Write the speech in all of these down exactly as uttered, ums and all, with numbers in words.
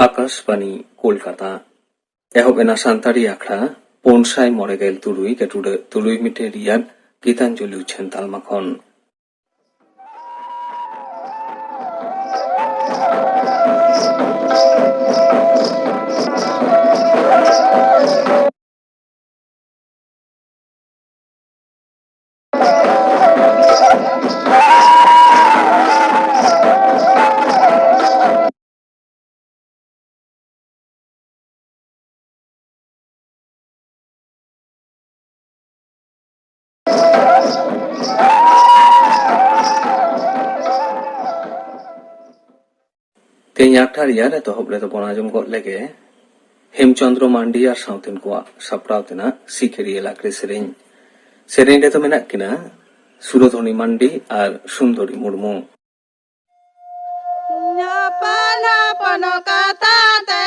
ᱟᱠᱟᱥᱵᱟᱬᱤ ᱠᱳᱞᱠᱟᱛᱟ᱾ ᱮᱦᱚᱵ ᱮᱱᱟ ᱥᱟᱱᱛᱟᱲᱤ ᱟᱠᱷᱲᱟ ᱯᱩᱱ ᱥᱟᱭ ᱢᱚᱬᱮ ᱜᱮᱞ ᱛᱩᱨᱩᱭ ᱜᱮ ᱴᱩᱰᱟᱹᱜ ᱛᱩᱨᱩᱭ ᱢᱤᱴᱟᱨ ᱨᱮᱭᱟᱜ ᱜᱤᱛᱟᱧᱡᱚᱞᱤ ᱩᱪᱷᱟᱹᱱ ᱛᱟᱞᱢᱟ ᱠᱷᱚᱱ᱾ ᱛᱮᱦᱮᱧ ᱟᱠᱷᱲᱟ ᱨᱮᱭᱟᱜ ᱮᱛᱚᱦᱚᱵ ᱨᱮᱫᱚ ᱵᱚᱱ ᱟᱸᱡᱚᱢ ᱜᱚᱫ ᱞᱮᱜᱮ ᱦᱮᱢᱪᱚᱸᱫᱽᱨᱚ ᱢᱟᱱᱰᱤ ᱟᱨ ᱥᱟᱶᱛᱮᱱ ᱠᱚᱣᱟᱜ ᱥᱟᱯᱲᱟᱣ ᱛᱮᱱᱟᱜ ᱥᱤᱠᱟᱹᱨᱤᱭᱟᱹ ᱞᱟᱜᱽᱲᱮ ᱥᱮᱨᱮᱧ᱾ ᱥᱮᱨᱮᱧ ᱨᱮᱫᱚ ᱢᱮᱱᱟᱜ ᱠᱤᱱᱟ ᱥᱩᱨᱚᱫᱷᱚᱱᱤ ᱢᱟᱱᱰᱤ ᱟᱨ ᱥᱩᱱᱫᱚᱨᱤ ᱢᱩᱨᱢᱩ᱾ ᱦᱚᱯᱚᱱ ᱦᱚᱯᱚᱱ ᱠᱟᱛᱷᱟ ᱛᱮ,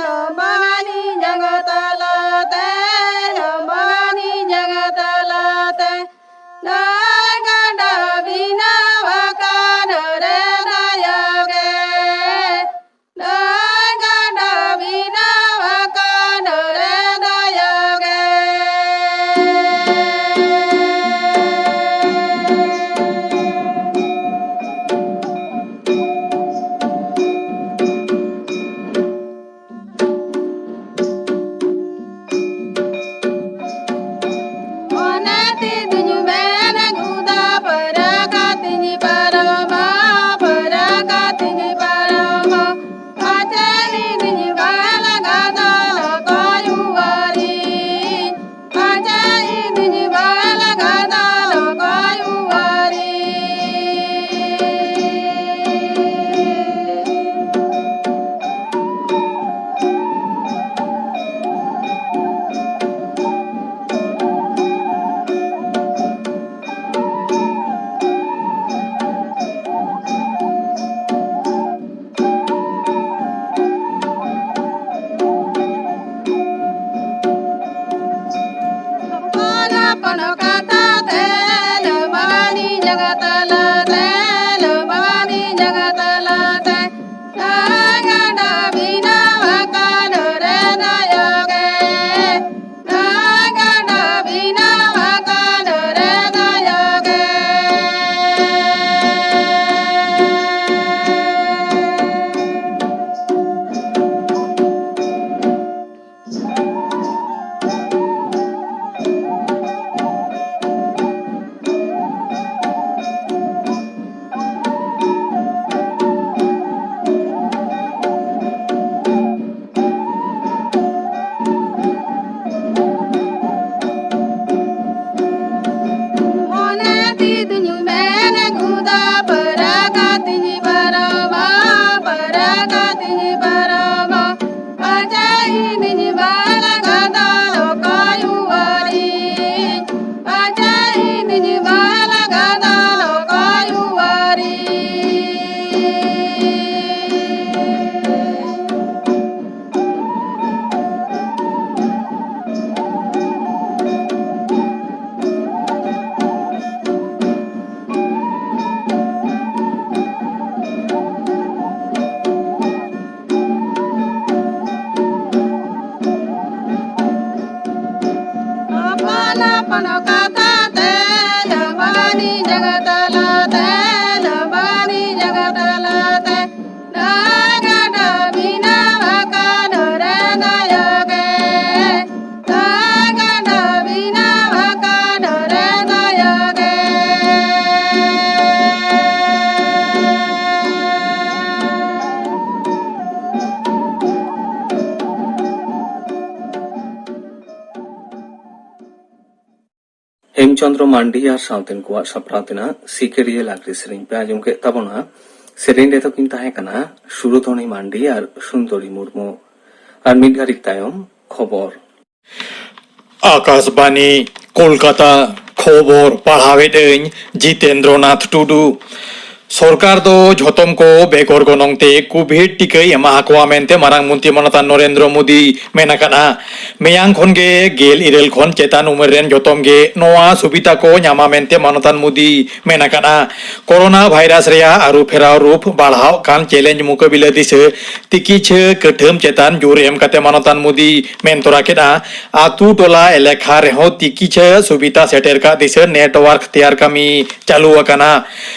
ᱞᱚᱢᱵᱟᱱᱤ ᱡᱟᱸᱜᱟ ᱛᱟᱞᱟ ᱛᱮ, ᱞᱚᱢᱵᱟᱱᱤ ᱡᱟᱸᱜᱟ ᱛᱟᱞᱟ ᱛᱮ, ᱫᱟᱹᱭ ᱜᱟᱰᱟ ᱵᱮᱱᱟᱣ ᱟᱠᱟᱱ ᱨᱮ ᱫᱟᱭᱟ ᱜᱮ᱾ ᱫᱟᱹᱭ ᱜᱟᱰᱟ ᱵᱮᱱᱟᱣ ᱟᱠᱟᱱ ᱨᱮ ᱫᱟᱭᱟ ᱜᱮ᱾ ᱟᱯᱟᱱ ᱟᱯᱟᱱ ᱠᱟᱛᱷᱟ ᱛᱮ ᱞᱟᱵᱟᱱᱤ ᱡᱟᱜᱟ ᱛᱟᱞᱟ ᱛᱮ, ᱞᱟᱵᱟᱱᱤ ᱡᱟᱜᱟ ᱛᱟᱞᱟ ᱛᱮ, ᱫᱟᱜ ᱜᱟᱰᱟ ᱵᱮᱱᱟᱣ ᱟᱠᱟᱱ ᱨᱮ ᱫᱟᱭᱟ ᱜᱮ᱾ ᱫᱟᱜ ᱜᱟᱰᱟ ᱵᱮᱱᱟᱣ ᱟᱠᱟᱱ ᱨᱮ ᱫᱟᱭᱟ ᱜᱮ᱾ ᱦᱮᱢᱪᱚᱸᱫᱽᱨᱚ ᱢᱟᱱᱰᱤ ᱟᱨ ᱥᱟᱶᱛᱮᱱ ᱠᱚᱣᱟᱜ ᱥᱟᱯᱲᱟᱣ ᱛᱮᱱᱟᱜ ᱥᱤᱠᱟᱹᱨᱤᱭᱟᱹ ᱞᱟᱜᱽᱲᱮ ᱥᱮᱨᱮᱧ ᱯᱮ ᱟᱸᱡᱚᱢ ᱠᱮᱫ ᱛᱟᱵᱚᱱᱟ᱾ ᱥᱮᱨᱮᱧ ᱨᱮᱫᱚ ᱠᱤᱱ ᱛᱟᱦᱮᱸ ᱠᱟᱱᱟ ᱥᱩᱨᱚᱫᱷᱚᱱᱤ ᱢᱟᱱᱰᱤ ᱟᱨ ᱥᱩᱱᱫᱚᱨᱤ ᱢᱩᱨᱢᱩ᱾ ᱟᱨ ᱢᱤᱫ ᱜᱷᱟᱹᱲᱤᱡ ᱛᱟᱭᱚᱢ ᱠᱷᱚᱵᱚᱨ᱾ ᱟᱠᱟᱥᱵᱟᱱᱤ, ᱠᱳᱞᱠᱟᱛᱟ᱾ ᱠᱷᱚᱵᱚᱨ ᱯᱟᱲᱦᱟᱣᱮᱫ ᱟᱹᱧ ᱡᱤᱛᱮᱱᱫᱨᱚᱱᱟᱛᱷ ᱴᱩᱰᱩ᱾ ᱥᱚᱨᱠᱟᱨ ᱫᱚ ᱡᱷᱚᱛᱚᱢ ᱠᱚ ᱵᱮᱜᱚᱨ ᱜᱚᱱᱚᱝ ᱛᱮ ᱠᱳᱵᱷᱤᱰ ᱴᱤᱠᱟᱹᱭ ᱮᱢᱟ ᱦᱟᱠᱚᱣᱟ ᱢᱮᱱᱛᱮ ᱢᱟᱨᱟᱝ ᱢᱚᱱᱛᱨᱤ ᱢᱟᱱᱚᱛᱟᱱ ᱱᱚᱨᱮᱱᱫᱨᱚ ᱢᱳᱫᱤ ᱢᱮᱱ ᱟᱠᱟᱫᱼᱟ᱾ ᱢᱮᱭᱟᱝ ᱠᱷᱚᱱ ᱜᱮ ᱜᱮᱞ ᱤᱨᱟᱹᱞ ᱠᱷᱚᱱ ᱪᱮᱛᱟᱱ ᱩᱢᱮᱨ ᱨᱮᱱ ᱡᱷᱚᱛᱚᱢ ᱜᱮ ᱱᱚᱣᱟ ᱥᱩᱵᱤᱫᱷᱟ ᱠᱚ ᱧᱟᱢᱟ ᱢᱮᱱᱛᱮ ᱢᱟᱱᱚᱛᱟᱱ ᱢᱳᱫᱤ ᱢᱮᱱ ᱟᱠᱟᱫᱼᱟ᱾ ᱠᱳᱨᱳᱱᱟ ᱵᱷᱟᱭᱨᱟᱥ ᱨᱮᱭᱟᱜ ᱟᱹᱨᱩ ᱯᱷᱮᱨᱟᱣ ᱨᱩᱯ ᱵᱟᱲᱦᱟᱣ ᱠᱟᱱ ᱪᱮᱞᱮᱧᱡᱽ ᱢᱩᱠᱟᱹᱵᱤᱞᱟᱹ ᱫᱤᱥᱟᱹ ᱛᱤᱠᱤᱪᱷᱟᱹ ᱠᱟᱹᱴᱷᱟᱹᱢ ᱪᱮᱛᱟᱱ ᱡᱳᱨ ᱮᱢ ᱠᱟᱛᱮ ᱢᱟᱱᱚᱛᱟᱱ ᱢᱳᱫᱤ ᱢᱮᱱ ᱛᱚᱨᱟ ᱠᱮᱫᱼᱟ, ᱟᱹᱛᱩ ᱴᱚᱞᱟ ᱮᱞᱟᱠᱟ ᱨᱮᱦᱚᱸ ᱛᱤᱠᱤᱪᱷᱟᱹ ᱥᱩᱵᱤᱫᱷᱟ ᱥᱮᱴᱮᱨ ᱠᱟᱜ ᱫᱤᱥᱟᱹ ᱱᱮᱴᱣᱟᱨᱠ ᱛᱮᱭᱟᱨ ᱠᱟᱹᱢᱤ ᱪᱟᱹᱞᱩ ᱟᱠᱟᱱᱟ᱾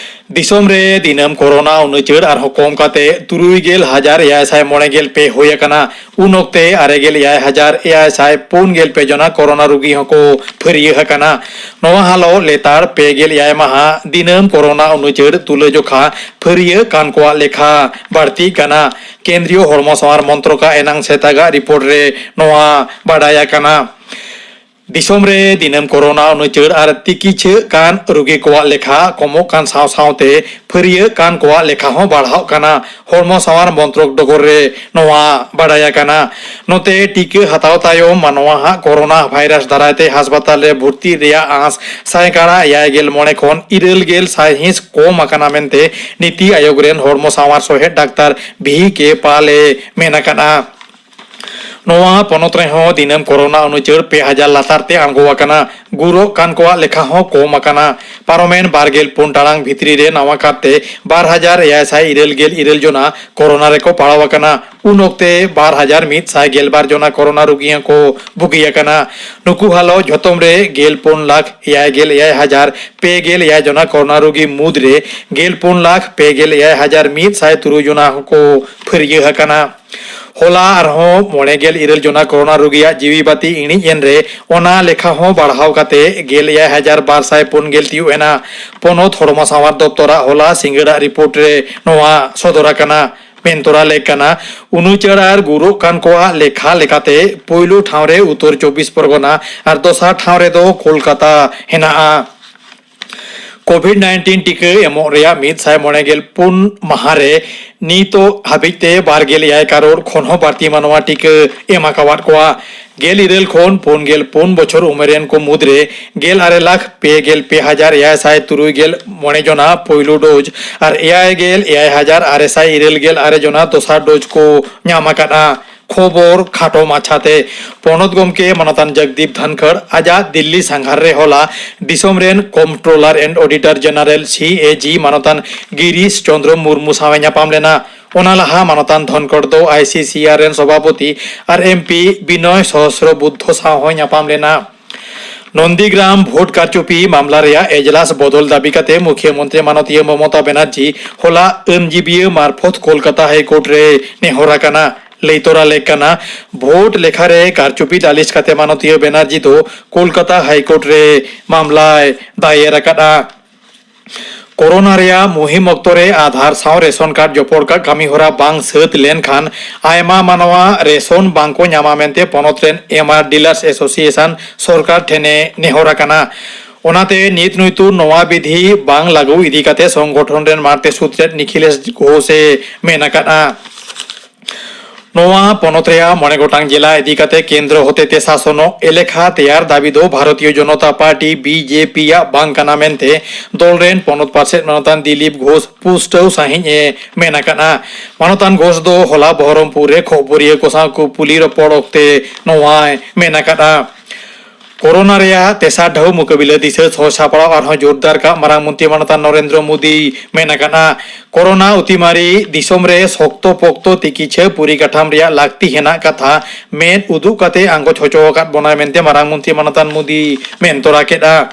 ᱫᱤᱥᱚᱢ ᱨᱮ ᱫᱤᱱᱟᱹᱢ ᱠᱳᱨᱳᱱᱟ ᱩᱱᱩᱪᱟᱹᱲ ᱟᱨᱦᱚᱸ ᱠᱚᱢ ᱠᱟᱛᱮ ᱛᱩᱨᱩᱭ ᱜᱮᱞ ᱦᱟᱡᱟᱨ ᱮᱭᱟᱭ ᱥᱟᱭ ᱢᱚᱬᱮ ᱜᱮᱞ ᱯᱮ ᱦᱩᱭ ᱟᱠᱟᱱᱟ᱾ ᱩᱱ ᱚᱠᱛᱮ ᱟᱨᱮ ᱜᱮᱞ ᱮᱭᱟᱭ ᱦᱟᱡᱟᱨ ᱮᱭᱟᱭ ᱥᱟᱭ ᱯᱩᱱ ᱜᱮᱞ ᱯᱮ ᱡᱚᱱᱟ ᱠᱳᱨᱳᱱᱟ ᱨᱩᱜᱤ ᱦᱚᱸᱠᱚ ᱯᱷᱟᱹᱨᱭᱟᱹ ᱟᱠᱟᱱᱟ᱾ ᱱᱚᱣᱟ ᱦᱟᱞᱚᱛ ᱞᱮᱛᱟᱲ ᱯᱮ ᱜᱮᱞ ᱮᱭᱟᱭ ᱢᱟᱦᱟ ᱫᱤᱱᱟᱹᱢ ᱠᱳᱨᱳᱱᱟ ᱩᱱᱩᱪᱟᱹᱲ ᱛᱩᱞᱟᱹᱡᱚᱠᱷᱟ ᱯᱷᱟᱹᱨᱭᱟᱹ ᱠᱟᱱ ᱠᱚᱣᱟᱜ ᱞᱮᱠᱷᱟ ᱵᱟᱹᱲᱛᱤᱜ ᱠᱟᱱᱟ᱾ ᱠᱮᱱᱫᱨᱤᱭᱚ ᱦᱚᱲᱢᱚ ᱥᱟᱶᱟᱨ ᱢᱚᱱᱛᱨᱚᱠᱟᱜ ᱮᱱᱟᱝ ᱥᱮᱛᱟᱜᱟᱜ ᱨᱤᱯᱳᱨᱴ ᱨᱮ ᱱᱚᱣᱟ ᱵᱟᱰᱟᱭ ᱟᱠᱟᱱᱟ᱾ ᱫᱤᱥᱚᱢ ᱨᱮ ᱫᱤᱱᱟᱹᱢ ᱠᱳᱨᱳᱱᱟ ᱩᱱᱩᱪᱟᱹᱲ ᱟᱨ ᱛᱤᱠᱤᱪᱷᱟᱹᱜ ᱠᱟᱱ ᱨᱩᱜᱤ ᱠᱚᱣᱟᱜ ᱞᱮᱠᱷᱟ ᱠᱚᱢᱚᱜ ᱠᱟᱱ ᱥᱟᱶ ᱥᱟᱶᱛᱮ ᱯᱷᱟᱹᱨᱭᱟᱹᱜ ᱠᱟᱱ ᱠᱚᱣᱟᱜ ᱞᱮᱠᱷᱟ ᱦᱚᱸ ᱵᱟᱲᱦᱟᱜ ᱠᱟᱱᱟ᱾ ᱦᱚᱲᱢᱚ ᱥᱟᱶᱟᱨ ᱢᱚᱱᱛᱨᱚᱠ ᱰᱚᱜᱚᱨ ᱨᱮ ᱱᱚᱣᱟ ᱵᱟᱰᱟᱭ ᱟᱠᱟᱱᱟ᱾ ᱱᱚᱛᱮ ᱴᱤᱠᱟᱹ ᱦᱟᱛᱟᱣ ᱛᱟᱭᱚᱢ ᱢᱟᱱᱣᱟ ᱦᱟᱜ ᱠᱳᱨᱳᱱᱟ ᱵᱷᱟᱭᱨᱟᱥ ᱫᱟᱨᱟᱭ ᱛᱮ ᱦᱟᱥᱯᱟᱛᱟᱞ ᱨᱮ ᱵᱷᱚᱨᱛᱤ ᱨᱮᱭᱟᱜ ᱟᱸᱥ ᱥᱟᱭᱠᱟᱲᱟ ᱮᱭᱟᱭ ᱜᱮᱞ ᱢᱚᱬᱮ ᱠᱷᱚᱱ ᱤᱨᱟᱹᱞ ᱜᱮᱞ ᱥᱟᱭᱦᱤᱸᱥ ᱠᱚᱢ ᱟᱠᱟᱱᱟ ᱢᱮᱱᱛᱮ ᱱᱤᱛᱤ ᱟᱭᱳᱜᱽ ᱨᱮᱱ ᱦᱚᱲᱢᱚ ᱥᱟᱶᱟᱨ ᱥᱚᱦᱮᱫ ᱰᱟᱠᱛᱟᱨ ᱵᱷᱤ ᱠᱮ ᱯᱟᱞ ᱮ ᱢᱮᱱ ᱟᱠᱟᱫᱼᱟ᱾ ᱱᱚᱣᱟ ᱯᱚᱱᱚᱛ ᱨᱮᱦᱚᱸ ᱫᱤᱱᱟᱹᱢ ᱠᱳᱨᱳᱱᱟ ᱩᱱᱩᱪᱟᱹᱲ ᱯᱮ ᱦᱟᱡᱟᱨ ᱞᱟᱛᱟᱨ ᱛᱮ ᱟᱬᱜᱚ ᱟᱠᱟᱱᱟ᱾ ᱜᱩᱨᱚᱜ ᱠᱟᱱ ᱠᱚᱣᱟᱜ ᱞᱮᱠᱷᱟ ᱦᱚᱸ ᱠᱚᱢ ᱟᱠᱟᱱᱟ᱾ ᱯᱟᱨᱚᱢᱮᱱ ᱵᱟᱨ ᱜᱮᱞ ᱯᱩᱱ ᱴᱟᱲᱟᱝ ᱵᱷᱤᱛᱨᱤ ᱨᱮ ᱱᱟᱣᱟ ᱠᱟᱨᱛᱮ ᱵᱟᱨ ᱦᱟᱡᱟᱨ ᱮᱭᱟᱭ ᱥᱟᱭ ᱤᱨᱟᱹᱞ ᱜᱮᱞ ᱤᱨᱟᱹᱞ ᱡᱚᱱᱟ ᱠᱳᱨᱳᱱᱟ ᱨᱮᱠᱚ ᱯᱟᱲᱟᱣ ᱟᱠᱟᱱᱟ᱾ ᱩᱱ ᱚᱠᱛᱮ ᱵᱟᱨ ᱦᱟᱡᱟᱨ ᱢᱤᱫ ᱥᱟᱭ ᱜᱮᱞ ᱵᱟᱨ ᱡᱚᱱᱟ ᱠᱳᱨᱳᱱᱟ ᱨᱩᱜᱤ ᱦᱚᱸᱠᱚ ᱵᱩᱜᱤ ᱟᱠᱟᱱᱟ᱾ ᱱᱩᱠᱩ ᱦᱟᱞᱚ ᱡᱷᱚᱛᱚᱢ ᱨᱮ ᱜᱮᱞ ᱯᱩᱱ ᱞᱟᱠᱷ ᱮᱭᱟᱭ ᱜᱮᱞ ᱮᱭᱟᱭ ᱦᱟᱡᱟᱨ ᱯᱮ ᱜᱮᱞ ᱮᱭᱟᱭ ᱡᱚᱱᱟ ᱠᱳᱨᱳᱱᱟ ᱨᱩᱜᱤ ᱢᱩᱫᱽ ᱨᱮ ᱜᱮᱞ ᱯᱩᱱ ᱞᱟᱠᱷ ᱯᱮ ᱜᱮᱞ ᱮᱭᱟᱭ ᱦᱟᱡᱟᱨ ᱢᱤᱫ ᱥᱟᱭ ᱛᱩᱨᱩᱭ ᱡᱚᱱᱟ ᱦᱚᱸᱠᱚ ᱯᱷᱟᱹᱨᱭᱟᱹ ᱟᱠᱟᱱᱟ᱾ ᱦᱚᱞᱟ ᱟᱨᱦᱚᱸ ᱢᱚᱬᱮ ᱜᱮᱞ ᱤᱨᱟᱹᱞ ᱡᱚᱱᱟ ᱠᱳᱨᱳᱱᱟ ᱨᱩᱜᱤᱭᱟᱜ ᱡᱤᱣᱤ ᱵᱟᱹᱛᱤ ᱤᱬᱤᱡ ᱮᱱ ᱨᱮ ᱚᱱᱟ ᱞᱮᱠᱷᱟ ᱦᱚᱸ ᱵᱟᱲᱦᱟᱣ ᱠᱟᱛᱮ ᱜᱮᱞ ᱮᱭᱟᱭ ᱦᱟᱡᱟᱨ ᱵᱟᱨ ᱥᱟᱭ ᱯᱩᱱ ᱜᱮᱞ ᱛᱤᱭᱳᱜ ᱮᱱᱟ᱾ ᱯᱚᱱᱚᱛ ᱦᱚᱲᱢᱚ ᱥᱟᱶᱟᱨ ᱫᱚᱯᱛᱚᱨᱟᱜ ᱦᱚᱞᱟ ᱥᱤᱸᱜᱟᱹᱲᱟᱜ ᱨᱤᱯᱳᱨᱴ ᱨᱮ ᱱᱚᱣᱟ ᱥᱚᱫᱚᱨ ᱟᱠᱟᱱᱟ᱾ ᱢᱮᱱ ᱛᱚᱨᱟ ᱞᱮᱠ ᱠᱟᱱᱟ, ᱩᱱᱩᱪᱟᱹᱲ ᱟᱨ ᱜᱩᱨᱚᱜ ᱠᱟᱱ ᱠᱚᱣᱟᱜ ᱞᱮᱠᱷᱟ ᱞᱮᱠᱟᱛᱮ ᱯᱳᱭᱞᱳ ᱴᱷᱟᱶ ᱨᱮ ᱩᱛᱛᱚᱨ ᱪᱚᱵᱵᱤᱥ ᱯᱚᱨᱜᱚᱱᱟ ᱟᱨ ᱫᱚᱥᱟᱨ ᱴᱷᱟᱶ ᱨᱮᱫᱚ ᱠᱳᱞᱠᱟᱛᱟ ᱦᱮᱱᱟᱜᱼᱟ᱾ ᱠᱳᱵᱷᱤᱰ ᱱᱟᱭᱤᱱᱴᱤᱱ ᱴᱤᱠᱟᱹ ᱮᱢᱚᱜ ᱨᱮᱭᱟᱜ ᱢᱤᱫ ᱥᱟᱭ ᱢᱚᱬᱮ ᱜᱮᱞ ᱯᱩᱱ ᱢᱟᱦᱟ ᱨᱮ ᱱᱤᱛᱚᱜ ᱦᱟᱹᱵᱤᱡ ᱛᱮ ᱵᱟᱨ ᱜᱮᱞ ᱮᱭᱟᱭ ᱠᱟᱨᱳᱲ ᱠᱷᱚᱱ ᱦᱚᱸ ᱵᱟᱹᱲᱛᱤ ᱢᱟᱱᱣᱟ ᱴᱤᱠᱟᱹ ᱮᱢ ᱟᱠᱟᱣᱟᱫ ᱠᱚᱣᱟ᱾ ᱜᱮᱞ ᱤᱨᱟᱹᱞ ᱠᱷᱚᱱ ᱯᱩᱱ ᱜᱮᱞ ᱯᱩᱱ ᱵᱚᱪᱷᱚᱨ ᱩᱢᱮᱨ ᱨᱮᱱ ᱠᱚ ᱢᱩᱫᱽᱨᱮ ᱜᱮᱞ ᱟᱨᱮ ᱞᱟᱠᱷ ᱯᱮ ᱜᱮᱞ ᱯᱮ ᱦᱟᱡᱟᱨ ᱮᱭᱟᱭ ᱥᱟᱭ ᱛᱩᱨᱩᱭ ᱜᱮᱞ ᱢᱚᱬᱮ ᱡᱚᱱᱟ ᱯᱳᱭᱞᱳ ᱰᱳᱡᱽ ᱟᱨ ᱮᱭᱟᱭ ᱜᱮᱞ ᱮᱭᱟᱭ ᱦᱟᱡᱟᱨ ᱟᱨᱮ ᱥᱟᱭ ᱤᱨᱟᱹᱞ ᱜᱮᱞ ᱟᱨᱮ ᱡᱚᱱᱟ ᱫᱚᱥᱟᱨ ᱰᱳᱡᱽ ᱠᱚ ᱧᱟᱢ ᱟᱠᱟᱫᱼᱟ᱾ ᱠᱷᱚᱵᱚᱨ ᱠᱷᱟᱴᱚ ᱢᱟᱪᱷᱟᱛᱮ᱾ ᱯᱚᱱᱚᱛ ᱜᱚᱢᱠᱮ ᱢᱟᱱᱚᱛᱟᱱ ᱡᱚᱜᱽᱫᱤᱯ ᱫᱷᱟᱱᱠᱷᱟᱲ ᱟᱡᱟᱜ ᱫᱤᱞᱞᱤ ᱥᱟᱸᱜᱷᱟᱨ ᱨᱮ ᱦᱚᱞᱟ ᱫᱤᱥᱚᱢ ᱨᱮᱱ Comptroller and Auditor General, ᱥᱤ ᱮ ᱡᱤ, ᱢᱟᱱᱚᱛᱟᱱ ᱜᱤᱨᱤᱥ ᱪᱚᱸᱫᱽᱨᱚ ᱢᱩᱨᱢᱩ ᱥᱟᱶ ᱮ ᱧᱟᱯᱟᱢ ᱞᱮᱱᱟ᱾ ᱚᱱᱟ ᱞᱟᱦᱟ ᱢᱟᱱᱚᱛᱟᱱ ᱫᱷᱚᱱᱠᱚᱲ ᱫᱚ ᱟᱭ ᱥᱤ ᱥᱤ ᱟᱨ ᱨᱮᱱ ᱥᱚᱵᱷᱟᱯᱚᱛᱤ ᱟᱨ ᱮᱢ ᱯᱤ ᱵᱤᱱᱚᱭ ᱥᱚᱦᱚᱥᱨᱚ ᱵᱩᱫᱽᱫᱷᱚ ᱥᱟᱶ ᱦᱚᱸᱭ ᱧᱟᱯᱟᱢ ᱞᱮᱱᱟ᱾ ᱱᱚᱱᱫᱤᱜᱨᱟᱢ ᱵᱷᱳᱴ ᱠᱟᱨᱪᱩᱯᱤ ᱢᱟᱢᱞᱟ ᱨᱮᱭᱟᱜ ᱮᱡᱞᱟᱥ ᱵᱚᱫᱚᱞ ᱫᱟᱹᱵᱤ ᱠᱟᱛᱮ ᱢᱩᱠᱷᱭᱟᱹ ᱢᱚᱱᱛᱨᱤ ᱢᱟᱱᱚᱛᱤᱭᱟᱹ ᱢᱚᱢᱚᱛᱟ ᱵᱮᱱᱟᱨᱡᱤ ᱦᱚᱞᱟ ᱟᱹᱱᱡᱤᱵᱤᱭᱟᱹ ᱢᱟᱨᱯᱷᱚᱛ ᱠᱳᱞᱠᱟᱛᱟ ᱦᱟᱭ ᱠᱳᱨᱴ ᱨᱮ ᱱᱮᱦᱚᱨ ᱟᱠᱟᱱᱟ᱾ ᱞᱟᱹᱭ ᱛᱚᱨᱟ ᱞᱮᱠ ᱠᱟᱱᱟ, ᱵᱷᱳᱴ ᱞᱮᱠᱷᱟ ᱨᱮ ᱠᱟᱨᱪᱩᱯᱤ ᱞᱟᱹᱞᱤᱥ ᱠᱟᱛᱮ ᱢᱟᱱᱚᱛᱤᱭᱟᱹ ᱵᱮᱱᱟᱨᱡᱤ ᱫᱚ ᱠᱳᱞᱠᱟᱛᱟ ᱦᱟᱭ ᱠᱳᱨᱴ ᱨᱮ ᱢᱟᱢᱞᱟᱭ ᱫᱟᱭᱮᱨ ᱟᱠᱟᱫᱼᱟ᱾ ᱠᱳᱨᱳᱱᱟ ᱨᱮᱭᱟᱜ ᱢᱩᱦᱤᱢ ᱚᱠᱛᱚ ᱨᱮ ᱟᱫᱷᱟᱨ ᱥᱟᱶ ᱨᱮᱥᱚᱱ ᱠᱟᱨᱰ ᱡᱚᱯᱚᱲ ᱠᱟᱜ ᱠᱟᱹᱢᱤ ᱦᱚᱨᱟ ᱵᱟᱝ ᱥᱟᱹᱛ ᱞᱮᱱᱠᱷᱟᱱ ᱟᱭᱢᱟ ᱢᱟᱱᱣᱟ ᱨᱮᱥᱚᱱ ᱵᱟᱝ ᱠᱚ ᱧᱟᱢᱟ ᱢᱮᱱᱛᱮ ᱯᱚᱱᱚᱛ ᱨᱮᱱ ᱮᱢ ᱟᱨ ᱰᱤᱞᱟᱨᱥ ᱮᱥᱳᱥᱤᱭᱮᱥᱚᱱ ᱥᱚᱨᱠᱟᱨ ᱴᱷᱮᱱ ᱮ ᱱᱮᱦᱚᱨ ᱟᱠᱟᱱᱟ᱾ ᱚᱱᱟᱛᱮ ᱱᱤᱛ ᱱᱩᱭᱛᱩ ᱱᱚᱣᱟ ᱵᱤᱫᱷᱤ ᱵᱟᱝ ᱞᱟᱹᱜᱩ ᱤᱫᱤ ᱠᱟᱛᱮ ᱥᱚᱝᱜᱚᱴᱷᱚᱱ ᱨᱮᱱ ᱢᱟᱬᱛᱮ ᱥᱩᱛᱨᱮᱫ ᱱᱤᱠᱷᱤᱞᱮᱥ ᱜᱷᱳᱥ ᱮ ᱢᱮᱱ ᱟᱠᱟᱫᱼᱟ᱾ ᱱᱚᱣᱟ ᱯᱚᱱᱚᱛ ᱨᱮᱭᱟᱜ ᱢᱚᱬᱮ ᱜᱚᱴᱟᱝ ᱡᱮᱞᱟ ᱤᱫᱤ ᱠᱟᱛᱮ ᱠᱮᱱᱫᱨᱚ ᱦᱚᱛᱮᱛᱮ ᱥᱟᱥᱚᱱᱚᱜ ᱮᱞᱮᱠᱷᱟ ᱛᱮᱭᱟᱨ ᱫᱟᱹᱵᱤ ᱫᱚ Bharatiya Janata party, B J P, ᱟᱜ ᱵᱟᱝ ᱠᱟᱱᱟ ᱢᱮᱱᱛᱮ ᱫᱚᱞ ᱨᱮᱱ ᱯᱚᱱᱚᱛ ᱯᱟᱨᱥᱮᱛ ᱢᱟᱱᱚᱛᱟᱱ ᱫᱤᱞᱤᱯ ᱜᱷᱳᱥ ᱯᱩᱥᱴᱟᱹᱣ ᱥᱟᱹᱦᱤᱡ ᱮ ᱢᱮᱱ ᱟᱠᱟᱫᱼᱟ᱾ ᱢᱟᱱᱚᱛᱟᱱ ᱜᱷᱳᱥ ᱫᱚ ᱦᱚᱞᱟ ᱵᱚᱦᱚᱨᱚᱢᱯᱩᱨ ᱨᱮ ᱠᱷᱚᱵᱚᱨᱤᱭᱟᱹ ᱠᱚ ᱥᱟᱶ ᱠᱩᱯᱩᱞᱤ ᱨᱚᱯᱚᱲ ᱚᱠᱛᱮ ᱱᱚᱣᱟᱭ ᱢᱮᱱ ᱟᱠᱟᱫᱼᱟ᱾ ᱠᱳᱨᱳᱱᱟ ᱨᱮᱭᱟᱜ ᱛᱮᱥᱟᱨ ᱰᱷᱟᱹᱣ ᱢᱩᱠᱟᱹᱵᱤᱞᱟᱹ ᱫᱤᱥᱟᱹ ᱥᱚᱦᱚ ᱥᱟᱯᱲᱟᱣ ᱟᱨᱦᱚᱸ ᱡᱳᱨᱫᱟᱨ ᱠᱟᱜ ᱢᱟᱨᱟᱝ ᱢᱚᱱᱛᱨᱤ ᱢᱟᱱᱚᱛᱟᱱ ᱱᱚᱨᱮᱱᱫᱨᱚ ᱢᱳᱫᱤᱭ ᱢᱮᱱ ᱟᱠᱟᱫᱼᱟ, ᱠᱳᱨᱳᱱᱟ ᱚᱛᱤᱢᱟᱨᱤ ᱫᱤᱥᱚᱢ ᱨᱮ ᱥᱚᱠᱛᱚ ᱯᱚᱠᱛᱚ ᱛᱤᱠᱤᱪᱷᱟᱹ ᱯᱚᱨᱤᱠᱟᱴᱷᱟᱢ ᱨᱮᱭᱟᱜ ᱞᱟᱹᱠᱛᱤ ᱦᱮᱱᱟᱜ ᱠᱟᱛᱷᱟ ᱢᱮᱫ ᱩᱫᱩᱜ ᱠᱟᱛᱮ ᱟᱸᱜᱚᱪ ᱦᱚᱪᱚ ᱟᱠᱟᱫ ᱵᱚᱱᱟᱭ ᱢᱮᱱᱛᱮ ᱢᱟᱨᱟᱝ ᱢᱚᱱᱛᱨᱤ ᱢᱟᱱᱚᱛᱟᱱ ᱢᱳᱫᱤᱭ ᱢᱮᱱ ᱛᱚᱨᱟ ᱠᱮᱫᱼᱟ᱾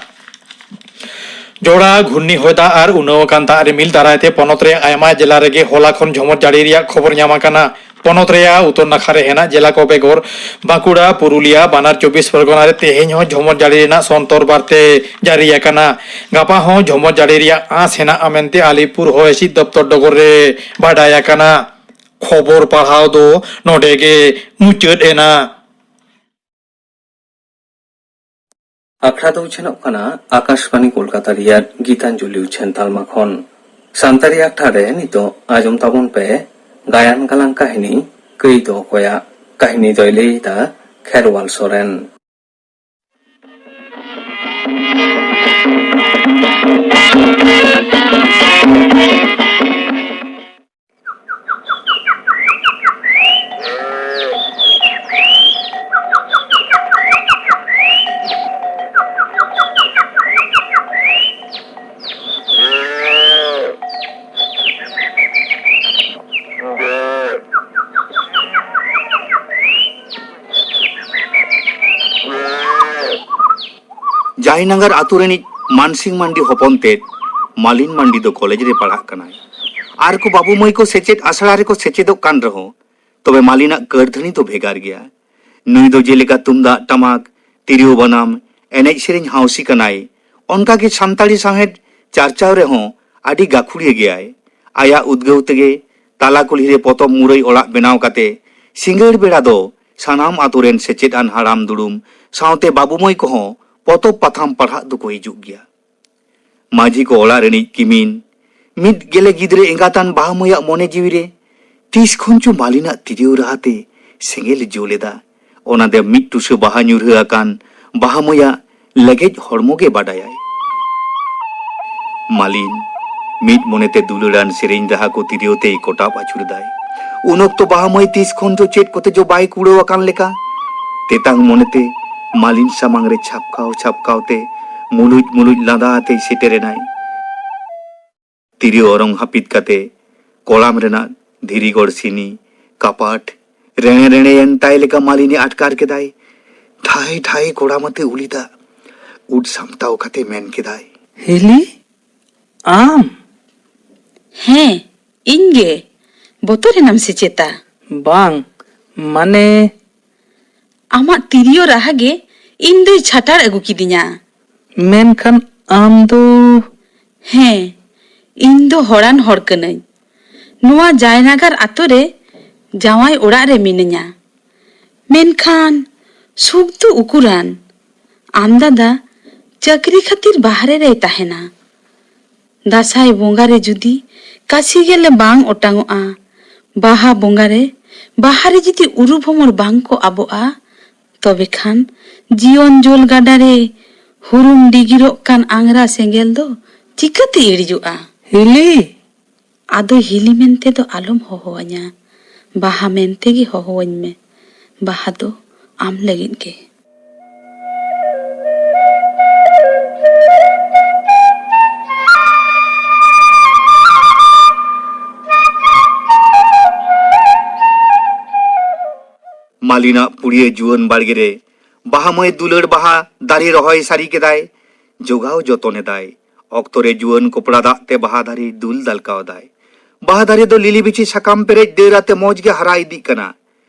ᱡᱚᱲᱟ ᱜᱷᱩᱨᱱᱤ ᱦᱚᱭ ᱫᱟᱜ ᱟᱨ ᱩᱱᱟᱹᱣ ᱟᱠᱟᱱ ᱫᱟᱜ ᱨᱤᱢᱤᱞ ᱫᱟᱨᱟᱭ ᱛᱮ ᱯᱚᱱᱚᱛ ᱨᱮ ᱟᱭᱢᱟ ᱡᱮᱞᱟ ᱨᱮᱜᱮ ᱦᱚᱞᱟ ᱠᱷᱚᱱ ᱡᱷᱚᱢᱚᱨ ᱡᱟᱹᱲᱤ ᱨᱮᱭᱟᱜ ᱠᱷᱚᱵᱚᱨ ᱧᱟᱢ ᱟᱠᱟᱱᱟ᱾ ᱯᱚᱱᱚᱛ ᱨᱮᱭᱟᱜ ᱩᱛᱚᱨ ᱱᱟᱠᱷᱟ ᱨᱮ ᱦᱮᱱᱟᱜ ᱡᱮᱞᱟ ᱠᱚ ᱵᱮᱜᱚᱨ ᱵᱟᱸᱠᱩᱲᱟ, ᱯᱩᱨᱩᱞᱤᱭᱟ, ᱵᱟᱱᱟᱨ ᱪᱚᱵᱵᱤᱥ ᱯᱚᱨᱜᱚᱱᱟ ᱨᱮ ᱛᱮᱦᱮᱧ ᱦᱚᱸ ᱡᱷᱚᱢᱚᱨ ᱡᱟᱹᱲᱤ ᱨᱮᱱᱟᱜ ᱥᱚᱱᱛᱚᱨ ᱵᱟᱨᱛᱮ ᱡᱟᱹᱨᱤ ᱟᱠᱟᱱᱟ᱾ ᱜᱟᱯᱟ ᱦᱚᱸ ᱡᱷᱚᱢᱚᱨ ᱡᱟᱹᱲᱤ ᱨᱮᱭᱟᱜ ᱟᱸᱥ ᱦᱮᱱᱟᱜᱼᱟ ᱢᱮᱱᱛᱮ ᱟᱞᱤᱯᱩᱨ ᱦᱚᱭ ᱦᱤᱸᱥᱤᱫ ᱫᱚᱯᱛᱚᱨ ᱰᱚᱜᱚᱨ ᱨᱮ ᱵᱟᱰᱟᱭ ᱟᱠᱟᱱᱟ᱾ ᱠᱷᱚᱵᱚᱨ ᱯᱟᱲᱦᱟᱣ ᱫᱚ ᱱᱚᱰᱮ ᱜᱮ ᱢᱩᱪᱟᱹᱫ ᱮᱱᱟ᱾ ᱟᱠᱷᱲᱟ ᱫᱚ ᱩᱪᱷᱟᱹᱱᱚᱜ ᱠᱟᱱᱟ ᱟᱠᱟᱥᱵᱟᱬᱤ ᱠᱳᱞᱠᱟᱛᱟ ᱨᱮᱭᱟᱜ ᱜᱤᱛᱟᱧᱡᱚᱞᱤ ᱩᱪᱷᱟᱹᱱ ᱛᱟᱞᱢᱟ ᱠᱷᱚᱱ᱾ ᱥᱟᱱᱛᱟᱲᱤ ᱟᱠᱷᱲᱟ ᱨᱮ ᱱᱤᱛᱚᱜ ᱟᱸᱡᱚᱢ ᱛᱟᱵᱚᱱ ᱯᱮ ᱜᱟᱭᱟᱱ ᱜᱟᱞᱟᱝ ᱠᱟᱹᱦᱱᱤ ᱠᱟᱹᱭ ᱫᱚ ᱚᱠᱚᱭᱟᱜ? ᱠᱟᱹᱦᱱᱤ ᱫᱚᱭ ᱞᱟᱹᱭ ᱮᱫᱟ ᱠᱷᱮᱨᱣᱟᱞ ᱥᱚᱨᱮᱱ᱾ ᱡᱟᱭᱱᱟᱜᱟᱨ ᱟᱛᱳ ᱨᱤᱱᱤᱡ ᱢᱟᱱᱥᱤᱝ ᱢᱟᱱᱰᱤ ᱦᱚᱯᱚᱱ ᱛᱮᱫ ᱢᱟᱞᱤᱱ ᱢᱟᱱᱰᱤ ᱫᱚ ᱠᱚᱞᱮᱡᱽ ᱨᱮ ᱯᱟᱲᱦᱟᱜ ᱠᱟᱱᱟᱭ᱾ ᱟᱨ ᱠᱚ ᱵᱟᱹᱵᱩ ᱢᱟᱹᱭ ᱠᱚ ᱥᱮᱪᱮᱫ ᱟᱥᱲᱟ ᱨᱮᱠᱚ ᱥᱮᱪᱮᱫᱚᱜ ᱠᱟᱱ ᱨᱮᱦᱚᱸ, ᱛᱚᱵᱮ ᱢᱟᱞᱤᱱᱟᱜ ᱠᱟᱹᱨᱫᱷᱟᱹᱱᱤ ᱫᱚ ᱵᱷᱮᱜᱟᱨ ᱜᱮᱭᱟ᱾ ᱱᱩᱭ ᱫᱚ ᱡᱮᱞᱮᱠᱟ ᱛᱩᱢᱫᱟᱜ ᱴᱟᱢᱟᱠ, ᱛᱤᱨᱭᱳ ᱵᱟᱱᱟᱢ, ᱮᱱᱮᱡ ᱥᱮᱨᱮᱧ ᱦᱟᱣᱥᱤ ᱠᱟᱱᱟᱭ, ᱚᱱᱠᱟ ᱜᱮ ᱥᱟᱱᱛᱟᱲᱤ ᱥᱟᱶᱦᱮᱫ ᱪᱟᱨᱪᱟᱣ ᱨᱮᱦᱚᱸ ᱟᱹᱰᱤ ᱜᱟᱹᱠᱷᱩᱲᱤᱭᱟᱹ ᱜᱮᱭᱟᱭ᱾ ᱟᱭᱟᱜ ᱩᱫᱽᱜᱟᱹᱣ ᱛᱮᱜᱮ ᱛᱟᱞᱟ ᱠᱩᱞᱦᱤ ᱨᱮ ᱯᱚᱛᱚᱵ ᱢᱩᱨᱟᱹᱭ ᱚᱲᱟᱜ ᱵᱮᱱᱟᱣ ᱠᱟᱛᱮ ᱥᱤᱸᱜᱟᱹᱲ ᱵᱮᱲᱟ ᱫᱚ ᱥᱟᱱᱟᱢ ᱟᱛᱳ ᱨᱮᱱ ᱥᱮᱪᱮᱫ ᱟᱱ ᱦᱟᱲᱟᱢ ᱫᱩᱲᱩᱢ ᱥᱟᱶᱛᱮ ᱵᱟᱹᱵᱩ ᱢᱟᱹᱭ ᱠᱚᱦᱚᱸ ᱯᱚᱛᱚᱵ ᱯᱟᱛᱷᱟᱢ ᱯᱟᱲᱦᱟᱜ ᱫᱚᱠᱚ ᱦᱤᱡᱩᱜ ᱜᱮᱭᱟ᱾ ᱢᱟᱹᱡᱷᱤ ᱠᱚ ᱚᱲᱟᱜ ᱨᱤᱱᱤᱡ ᱠᱤᱢᱤᱱ, ᱢᱤᱫ ᱜᱮᱞᱮ ᱜᱤᱫᱽᱨᱟᱹ ᱮᱸᱜᱟᱛᱟᱱ ᱵᱟᱦᱟ ᱢᱟᱹᱭᱟᱜ ᱢᱚᱱᱮ ᱡᱤᱣᱤ ᱨᱮ ᱛᱤᱥ ᱠᱷᱚᱱ ᱪᱚ ᱢᱟᱹᱞᱤᱱᱟᱜ ᱛᱤᱨᱭᱳ ᱨᱟᱦᱟ ᱛᱮ ᱥᱮᱸᱜᱮᱞ ᱡᱩᱞ ᱮᱫᱟ᱾ ᱚᱱᱟ ᱫᱚ ᱢᱤᱫ ᱴᱩᱥᱟᱹ ᱵᱟᱦᱟ ᱧᱩᱨᱦᱟᱹ ᱟᱠᱟᱱ ᱵᱟᱦᱟ ᱢᱟᱹᱭᱟᱜ ᱞᱮᱜᱮᱡ ᱦᱚᱲᱢᱚ ᱜᱮ ᱵᱟᱰᱟᱭᱟᱭ᱾ ᱢᱟᱹᱞᱤᱱ ᱢᱤᱫ ᱢᱚᱱᱮᱛᱮ ᱫᱩᱞᱟᱹᱲᱟᱱ ᱥᱮᱨᱮᱧ ᱨᱟᱦᱟ ᱠᱚ ᱛᱤᱨᱭᱳ ᱛᱮᱭ ᱠᱚᱴᱟᱵ ᱟᱹᱪᱩᱨ ᱮᱫᱟᱭ᱾ ᱩᱱ ᱚᱠᱛᱚ ᱵᱟᱦᱟ ᱢᱟᱹᱭ ᱛᱤᱥ ᱠᱷᱚᱱ ᱪᱚ ᱪᱮᱫ ᱠᱚᱛᱮ ᱪᱚ ᱵᱟᱭ ᱠᱩᱲᱟᱹᱣ ᱟᱠᱟᱱ ᱞᱮᱠᱟ ᱛᱮᱛᱟᱝ ᱢᱚᱱᱮᱛᱮ ᱢᱟᱹᱞᱤᱱ ᱥᱟᱢᱟᱝ ᱨᱮ ᱪᱷᱟᱯᱠᱟᱣ ᱪᱷᱟᱯᱠᱟᱣ ᱛᱮ ᱢᱩᱞᱩᱡ ᱢᱩᱞᱩᱡ ᱞᱟᱸᱫᱟ ᱟᱛᱮᱭ ᱥᱮᱴᱮᱨ ᱮᱱᱟᱭ᱾ ᱛᱤᱨᱭᱳ ᱚᱨᱚᱝ ᱦᱟᱹᱯᱤᱫ ᱠᱟᱛᱮ ᱠᱚᱲᱟᱢ ᱨᱮᱱᱟᱜ ᱫᱷᱤᱨᱤ ᱜᱚᱲᱥᱤᱱᱤ, ᱠᱟᱯᱟᱴ, ᱨᱮᱬᱮ ᱨᱮᱬᱮᱭᱮᱱ ᱛᱟᱭ ᱞᱮᱠᱟ ᱢᱟᱹᱞᱤᱱᱤ ᱟᱴᱠᱟᱨ ᱠᱮᱫᱟᱭ᱾ ᱴᱷᱟᱭ ᱴᱷᱟᱭ ᱠᱚᱲᱟᱢ ᱟᱛᱮ ᱩᱞᱤ ᱫᱟᱜ ᱩᱫ ᱥᱟᱢᱴᱟᱣ ᱠᱟᱛᱮ ᱢᱮᱱ ᱠᱮᱫᱟᱭ, "ᱦᱤᱞᱤ, ᱟᱢ?" "ᱦᱮᱸ, ᱤᱧ ᱜᱮ᱾ ᱵᱚᱛᱚᱨ ᱮᱱᱟᱢ ᱥᱮ ᱪᱮᱛᱟ?" "ᱵᱟᱝ, ᱢᱟᱱᱮ..." "ᱟᱢᱟᱜ ᱛᱤᱨᱭᱳ ᱨᱟᱦᱟ ᱜᱮ ᱤᱧ ᱫᱚᱭ ᱪᱷᱟᱴᱟᱲ ᱟᱹᱜᱩ ᱠᱤᱫᱤᱧᱟ᱾" "ᱢᱮᱱᱠᱷᱟᱱ ᱟᱢ ᱫᱚ..." "ᱦᱮᱸ, ᱤᱧ ᱫᱚ ᱦᱚᱲᱟᱱ ᱦᱚᱲ ᱠᱟᱹᱱᱟᱹᱧ᱾ ᱱᱚᱣᱟ ᱡᱟᱭᱱᱟᱜᱟᱨ ᱟᱛᱳ ᱨᱮ ᱡᱟᱶᱟᱭ ᱚᱲᱟᱜ ᱨᱮ ᱢᱤᱱᱟᱹᱧᱟ᱾ ᱢᱮᱱᱠᱷᱟᱱ ᱥᱩᱠ ᱫᱚ ᱩᱠᱩᱨᱟᱱ? ᱟᱢ ᱫᱟᱫᱟ ᱪᱟᱹᱠᱨᱤ ᱠᱷᱟᱹᱛᱤᱨ ᱵᱟᱦᱨᱮ ᱨᱮᱭ ᱛᱟᱦᱮᱱᱟ᱾ ᱫᱟᱸᱥᱟᱭ ᱵᱚᱸᱜᱟ ᱨᱮ ᱡᱩᱫᱤ ᱠᱟᱥᱤ ᱜᱮᱞᱮ ᱵᱟᱝ ᱚᱴᱟᱝᱚᱜᱼᱟ, ᱵᱟᱦᱟ ᱵᱚᱸᱜᱟ ᱨᱮ ᱵᱟᱦᱟ ᱨᱮ ᱡᱩᱫᱤ ᱩᱨᱩ ᱵᱷᱚᱢᱚᱨ ᱵᱟᱝ ᱠᱚ ᱟᱵᱚᱜᱼᱟ, ᱛᱚᱵᱮ ᱠᱷᱟᱱ ᱡᱤᱭᱚᱱ ᱡᱳᱞ ᱜᱟᱰᱟ ᱨᱮ ᱦᱩᱨᱩᱢ ᱰᱤᱜᱤᱨᱚᱜ ᱠᱟᱱ ᱟᱝᱨᱟ ᱥᱮᱸᱜᱮᱞ ᱫᱚ ᱪᱤᱠᱟᱹᱛᱮ ᱤᱲᱤᱡᱚᱜᱼᱟ?" "ᱦᱤᱞᱤ!" "ᱟᱫᱚ ᱦᱤᱞᱤ ᱢᱮᱱᱛᱮ ᱫᱚ ᱟᱞᱚᱢ ᱦᱚᱦᱚᱣᱟᱹᱧᱟ, ᱵᱟᱦᱟ ᱢᱮᱱᱛᱮ ᱜᱮ ᱦᱚᱦᱚᱣᱟᱹᱧ ᱢᱮ᱾ ᱵᱟᱦᱟ ᱫᱚ ᱟᱢ ᱞᱟᱹᱜᱤᱫ ᱜᱮ᱾" ᱢᱟᱹᱞᱤᱱᱟᱜ ᱯᱩᱲᱤᱭᱟᱹ ᱡᱩᱣᱟᱹᱱ ᱵᱟᱲᱜᱮ ᱨᱮ ᱵᱟᱦᱟ ᱢᱟᱹᱭ ᱫᱩᱞᱟᱹᱲ ᱵᱟᱦᱟ ᱫᱟᱨᱮ ᱨᱚᱦᱚᱭ ᱥᱟᱹᱨᱤ ᱠᱮᱫᱟᱭ, ᱡᱚᱜᱟᱣ ᱡᱚᱛᱚᱱ ᱮᱫᱟᱭ᱾ ᱚᱠᱛᱚ ᱨᱮ ᱡᱩᱣᱟᱹᱱ ᱠᱚᱯᱲᱟ ᱫᱟᱜ ᱛᱮ ᱵᱟᱦᱟ ᱫᱟᱨᱮ ᱫᱩᱞ ᱫᱟᱞᱠᱟᱣ ᱮᱫᱟᱭ᱾ ᱵᱟᱦᱟ ᱫᱟᱨᱮ ᱫᱚ ᱞᱤᱞᱤ ᱵᱤᱪᱷᱤ ᱥᱟᱠᱟᱢ ᱯᱮᱨᱮᱡ ᱰᱟᱹᱨ ᱟᱛᱮ ᱢᱚᱡᱽ ᱜᱮ ᱦᱟᱨᱟ ᱤᱫᱤᱜ ᱠᱟᱱᱟ᱾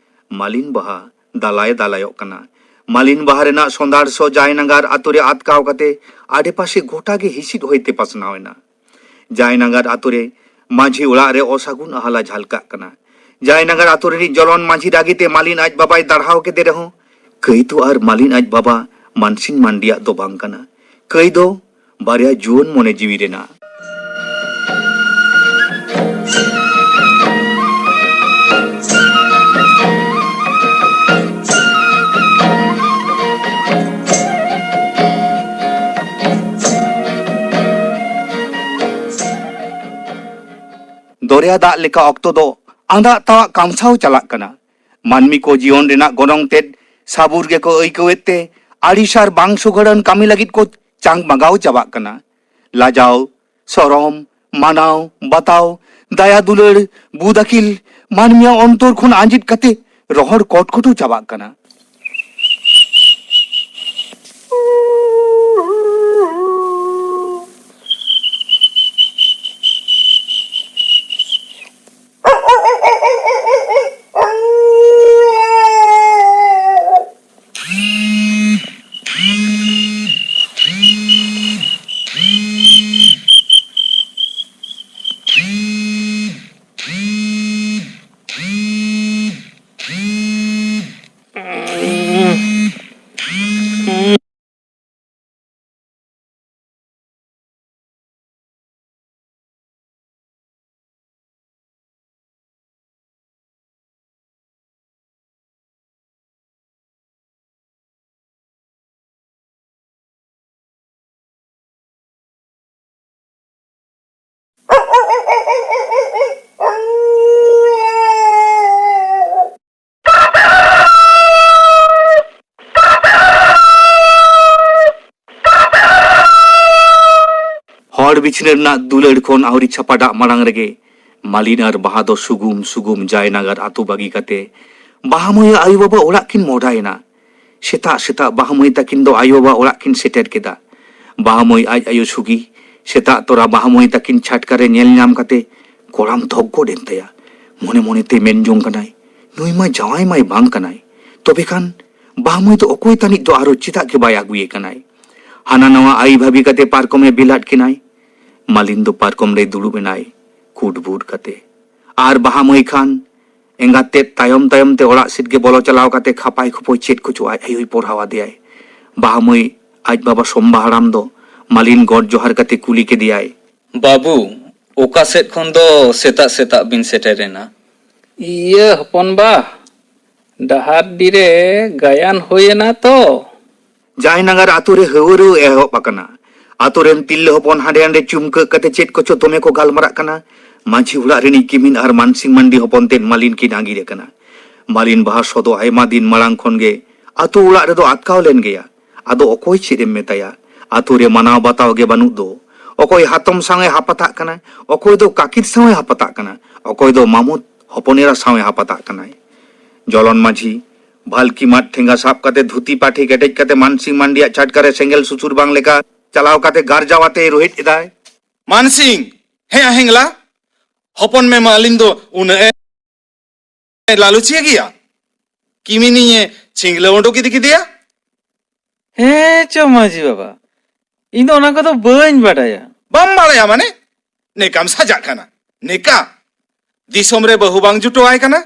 ᱢᱟᱹᱞᱤᱱ ᱵᱟᱦᱟ ᱫᱟᱞᱟᱭ ᱫᱟᱞᱟᱭᱚᱜ ᱠᱟᱱᱟ᱾ ᱢᱟᱹᱞᱤᱱ ᱵᱟᱦᱟ ᱨᱮᱱᱟᱜ ᱥᱚᱸᱫᱷᱟᱲ ᱥᱚ ᱡᱟᱭᱱᱟᱜᱟᱨ ᱟᱛᱳ ᱨᱮ ᱟᱛᱠᱟᱣ ᱠᱟᱛᱮ ᱟᱰᱮᱯᱟᱥᱮ ᱜᱚᱴᱟ ᱜᱮ ᱦᱤᱥᱤᱫ ᱦᱚᱭᱛᱮ ᱯᱟᱥᱱᱟᱣ ᱮᱱᱟ᱾ ᱡᱟᱭᱱᱟᱜᱟᱨ ᱟᱛᱳ ᱨᱮ ᱢᱟᱹᱡᱷᱤ ᱚᱲᱟᱜ ᱨᱮ ᱚᱥᱟᱹᱜᱩᱱ ᱟᱦᱞᱟ ᱡᱷᱟᱞᱠᱟᱜ ᱠᱟᱱᱟ᱾ ᱡᱟᱭᱱᱟᱜᱟᱨ ᱟᱛᱳ ᱨᱤᱱᱤᱡ ᱡᱚᱞᱚᱱ ᱢᱟᱹᱡᱷᱤ ᱨᱟᱹᱜᱤ ᱛᱮ ᱢᱟᱹᱞᱤᱱ ᱟᱡ ᱵᱟᱵᱟᱭ ᱫᱟᱲᱦᱟᱣ ᱠᱮᱫᱮ ᱨᱮᱦᱚᱸ, ᱠᱟᱹᱭ ᱫᱚ ᱟᱨ ᱢᱟᱹᱞᱤᱱ ᱟᱡ ᱵᱟᱵᱟ ᱢᱟᱱᱥᱤᱝ ᱢᱟᱱᱰᱤᱭᱟᱜ ᱫᱚ ᱵᱟᱝ ᱠᱟᱱᱟ᱾ ᱠᱟᱹᱭ ᱫᱚ ᱵᱟᱨᱭᱟ ᱡᱩᱣᱟᱹᱱ ᱢᱚᱱᱮ ᱡᱤᱣᱤ ᱨᱮᱱᱟᱜ᱾ ᱫᱚᱨᱭᱟ ᱫᱟᱜ ᱞᱮᱠᱟ ᱚᱠᱛᱚ ᱫᱚ ᱟᱸᱫᱟᱜ ᱛᱟᱣᱟᱜ ᱠᱟᱢᱥᱟᱣ ᱪᱟᱞᱟᱜ ᱠᱟᱱᱟ᱾ ᱢᱟᱹᱱᱢᱤ ᱠᱚ ᱡᱤᱭᱚᱱ ᱨᱮᱱᱟᱜ ᱜᱚᱱᱚᱝ ᱛᱮᱫ ᱥᱟᱹᱵᱩᱨ ᱜᱮᱠᱚ ᱟᱹᱭᱠᱟᱹᱣᱮᱫ ᱛᱮ ᱟᱹᱲᱤᱥ ᱟᱨ ᱵᱟᱝ ᱥᱩᱜᱷᱟᱹᱲᱟᱱ ᱠᱟᱹᱢᱤ ᱞᱟᱹᱜᱤᱫ ᱠᱚ ᱪᱟᱝ ᱢᱟᱜᱟᱣ ᱪᱟᱵᱟᱜ ᱠᱟᱱᱟ᱾ ᱞᱟᱡᱟᱣ, ᱥᱚᱨᱚᱢ, ᱢᱟᱱᱟᱣ, ᱵᱟᱛᱟᱣ, ᱫᱟᱭᱟ ᱫᱩᱞᱟᱹᱲ, ᱵᱩᱫ ᱟᱹᱠᱤᱞ ᱢᱟᱹᱱᱢᱤᱭᱟᱜ ᱚᱱᱛᱚᱨ ᱠᱷᱚᱱ ᱟᱸᱡᱮᱫ ᱠᱟᱛᱮ ᱨᱚᱦᱚᱲ ᱠᱚᱴᱠᱚᱴᱚ ᱪᱟᱵᱟᱜ ᱠᱟᱱᱟ᱾ ᱦᱚᱲ ᱵᱤᱪᱷᱱᱟᱹ ᱨᱮᱱᱟᱜ ᱫᱩᱞᱟᱹᱲ ᱠᱷᱚᱱ ᱟᱹᱣᱨᱤ ᱪᱷᱟᱯᱟᱰᱟᱜ ᱢᱟᱲᱟᱝ ᱨᱮᱜᱮ ᱢᱟᱹᱞᱤᱱ ᱟᱨ ᱵᱟᱦᱟ ᱫᱚ ᱥᱩᱜᱩᱢ ᱥᱩᱜᱩᱢ ᱡᱟᱭᱱᱟᱜᱟᱨ ᱟᱹᱛᱩ ᱵᱟᱹᱜᱤ ᱠᱟᱛᱮ ᱵᱟᱦᱟ ᱢᱟᱹᱭ ᱟᱭᱳ ᱵᱟᱵᱟ ᱚᱲᱟᱜ ᱠᱤᱱ ᱢᱚᱦᱰᱟᱭᱮᱱᱟ᱾ ᱥᱮᱛᱟᱜ ᱥᱮᱛᱟᱜ ᱵᱟᱦᱟ ᱢᱟᱹᱭ ᱛᱟᱹᱠᱤᱱ ᱫᱚ ᱟᱭᱳ ᱵᱟᱵᱟ ᱚᱲᱟᱜ ᱠᱤᱱ ᱥᱮᱴᱮᱨ ᱠᱮᱫᱟ᱾ ᱵᱟᱦᱟ ᱢᱟᱹᱭ ᱟᱡ ᱟᱭᱳ ᱥᱩᱜᱤ ᱥᱮᱛᱟᱜ ᱛᱚᱨᱟ ᱵᱟᱦᱟ ᱢᱟᱹᱭ ᱛᱟᱹᱠᱤᱱ ᱪᱷᱟᱴᱠᱟ ᱨᱮ ᱧᱮᱞ ᱧᱟᱢ ᱠᱟᱛᱮ ᱠᱚᱲᱟᱢ ᱫᱷᱚᱠ ᱜᱚᱫ ᱮᱱ ᱛᱟᱭᱟ᱾ ᱢᱚᱱᱮ ᱢᱚᱱᱮᱛᱮ ᱢᱮᱱ ᱡᱚᱝ ᱠᱟᱱᱟᱭ, "ᱱᱩᱭ ᱢᱟ ᱡᱟᱶᱟᱭ ᱢᱟᱭ ᱵᱟᱝ ᱠᱟᱱᱟᱭ, ᱛᱚᱵᱮ ᱠᱷᱟᱱ ᱵᱟᱦᱟ ᱢᱟᱹᱭ ᱫᱚ ᱚᱠᱚᱭ ᱛᱟᱹᱱᱤᱡ ᱫᱚ ᱟᱨᱚ ᱪᱮᱫᱟᱜ ᱜᱮ ᱵᱟᱭ ᱟᱹᱜᱩᱭᱮ ᱠᱟᱱᱟᱭ?" ᱦᱟᱱᱟ ᱱᱟᱣᱟ ᱟᱭ ᱵᱷᱟᱵᱤ ᱠᱟᱛᱮ ᱯᱟᱨᱠᱚᱢᱮ ᱵᱮᱞᱟᱫ ᱠᱤᱱᱟᱭ᱾ ᱢᱟᱞᱤᱱ ᱫᱚ ᱯᱟᱨᱠᱚᱢ ᱨᱮ ᱫᱩᱲᱩᱵ ᱮᱱᱟᱭ, ᱠᱩᱴᱵᱩᱴ ᱠᱟᱛᱮ᱾ ᱟᱨ ᱵᱟᱦᱟ ᱢᱟᱹᱭ ᱠᱷᱟᱱ ᱮᱸᱜᱟᱛ ᱛᱮᱫ ᱛᱟᱭᱚᱢ ᱛᱟᱭᱚᱢ ᱛᱮ ᱚᱲᱟᱜ ᱥᱮᱫ ᱜᱮ ᱵᱚᱞᱚ ᱪᱟᱞᱟᱣ ᱠᱟᱛᱮ ᱠᱷᱟᱯᱟᱭ ᱠᱷᱩᱯᱟᱹᱭ ᱪᱮᱫ ᱠᱚᱪᱚ ᱟᱡ ᱟᱭᱳᱭ ᱯᱚᱲᱦᱟᱣ ᱟᱫᱮᱭᱟᱭ᱾ ᱵᱟᱦᱟ ᱢᱟᱹᱭ ᱟᱡ ᱵᱟᱵᱟ ᱥᱚᱢᱵᱟ ᱦᱟᱲᱟᱢ ᱫᱚ ᱢᱟᱞᱤᱱ ᱜᱚᱰ ᱡᱚᱦᱟᱨ ᱠᱟᱛᱮ ᱠᱩᱞᱤ ᱠᱮᱫᱮᱭᱟᱭ, "ᱵᱟᱹᱵᱩ, ᱚᱠᱟ ᱥᱮᱫ ᱠᱷᱚᱱ ᱫᱚ ᱥᱮᱛᱟᱜ ᱥᱮᱛᱟᱜ ᱵᱤᱱ ᱥᱮᱴᱮᱨ ᱮᱱᱟ?" "ᱤᱭᱟᱹ ᱦᱚᱯᱚᱱ ᱵᱟ, ᱰᱟᱦᱟᱨᱰᱤ ᱨᱮ ᱜᱟᱭᱟᱱ ᱦᱩᱭ ᱮᱱᱟ ᱛᱚ?" ᱡᱟᱭᱱᱟᱜᱟᱨ ᱟᱛᱳ ᱨᱮ ᱦᱟᱹᱣᱟᱹᱨᱟᱹᱣ ᱮᱦᱚᱵ ᱟᱠᱟᱱᱟ᱾ ᱟᱛᱳ ᱨᱮᱱ ᱛᱤᱨᱞᱟᱹ ᱦᱚᱯᱚᱱ ᱦᱟᱸᱰᱮ ᱱᱟᱰᱮ ᱪᱩᱢᱠᱟᱹᱜ ᱠᱟᱛᱮ ᱪᱮᱫ ᱠᱚᱪᱚ ᱫᱚᱢᱮ ᱠᱚ ᱜᱟᱞᱢᱟᱨᱟᱜ ᱠᱟᱱᱟ᱾ ᱢᱟᱹᱡᱷᱤ ᱚᱲᱟᱜ ᱨᱤᱱᱤᱡ ᱠᱤᱢᱤᱱ ᱟᱨ ᱢᱟᱱᱥᱤᱝ ᱢᱟᱱᱰᱤ ᱦᱚᱯᱚᱱ ᱛᱮᱫ ᱢᱟᱞᱤᱱ ᱠᱤᱱ ᱟᱸᱜᱤᱨ ᱟᱠᱟᱱᱟ᱾ ᱢᱟᱞᱤᱱ ᱵᱟᱦᱟ ᱥᱚ ᱫᱚ ᱟᱭᱢᱟ ᱫᱤᱱ ᱢᱟᱲᱟᱝ ᱠᱷᱚᱱ ᱜᱮ ᱟᱛᱳ ᱚᱲᱟᱜ ᱨᱮᱫᱚ ᱟᱴᱠᱟᱣ ᱞᱮᱱ ᱜᱮᱭᱟ᱾ ᱟᱫᱚ ᱚᱠᱚᱭ ᱪᱮᱫ ᱮᱢ ᱢᱮᱛᱟᱭᱟ? ᱟᱛᱳ ᱨᱮ ᱢᱟᱱᱟᱣ ᱵᱟᱛᱟᱣ ᱜᱮ ᱵᱟᱹᱱᱩᱜ ᱫᱚ᱾ ᱚᱠᱚᱭ ᱦᱟᱛᱚᱢ ᱥᱟᱶ ᱮ ᱦᱟᱯᱟᱛᱟᱜ ᱠᱟᱱᱟ, ᱚᱠᱚᱭ ᱫᱚ ᱠᱟᱠᱤᱨ ᱥᱟᱶ ᱮ ᱦᱟᱯᱟᱛᱟᱜ ᱠᱟᱱᱟ, ᱚᱠᱚᱭ ᱫᱚ ᱢᱟᱢᱚ ᱦᱚᱯᱚᱱ ᱮᱨᱟ ᱥᱟᱶ ᱮ ᱦᱟᱯᱟᱛᱟᱜ ᱠᱟᱱᱟᱭ᱾ ᱡᱚᱞᱚᱱ ᱢᱟᱹᱡᱷᱤ ᱵᱷᱟᱞᱠᱤ ᱢᱟᱫ ᱴᱷᱮᱸᱜᱟ ᱥᱟᱵ ᱠᱟᱛᱮ ᱫᱷᱩᱛᱤ ᱯᱟᱹᱴᱷᱤ ᱠᱮᱴᱮᱡ ᱠᱟᱛᱮ ᱢᱟᱱᱥᱤᱝ ᱢᱟᱱᱰᱤᱭᱟᱜ ᱪᱷᱟᱴᱠᱟ ᱨᱮ ᱥᱮᱸᱜᱮᱞ ᱥᱩᱥᱩᱨ ᱵᱟᱝ ᱞᱮᱠᱟ ᱪᱟᱞᱟᱣ ᱠᱟᱛᱮ ᱜᱟᱨᱡᱟᱣ ᱟᱛᱮ ᱨᱳᱦᱮᱫ ᱮᱫᱟᱭ, "ᱢᱟᱱᱥᱤᱝ, ᱦᱮᱸ ᱦᱮᱸᱜᱞᱟ, ᱦᱚᱯᱚᱱ ᱢᱮ ᱢᱟᱞᱤᱱ ᱫᱚ ᱩᱱᱟᱹᱜ ᱮ ᱞᱟᱞᱚᱪᱤᱭᱟᱹ ᱜᱮᱭᱟ? ᱠᱤᱢᱤᱱᱤᱧ ᱮ ᱪᱷᱤᱝᱞᱟᱹᱣ ᱩᱰᱩᱠ ᱤᱫᱤ ᱠᱮᱫᱮᱭᱟ?" "ᱦᱮᱸ ᱪᱚ ᱢᱟᱹᱡᱷᱤ ᱵᱟᱵᱟ, ᱤᱧ ᱫᱚ ᱚᱱᱟ ᱠᱚᱫᱚ ᱵᱟᱹᱧ ᱵᱟᱰᱟᱭᱟ᱾" "ᱵᱟᱢ ᱵᱟᱲᱟᱭᱟ ᱢᱟᱱᱮ? ᱱᱮᱠᱟᱢ ᱥᱟᱡᱟᱜ ᱠᱟᱱᱟ, ᱱᱮᱠᱟ᱾ ᱫᱤᱥᱚᱢ ᱨᱮ ᱵᱟᱹᱦᱩ ᱵᱟᱝ ᱡᱩᱴᱟᱹᱣᱟᱭ ᱠᱟᱱᱟ,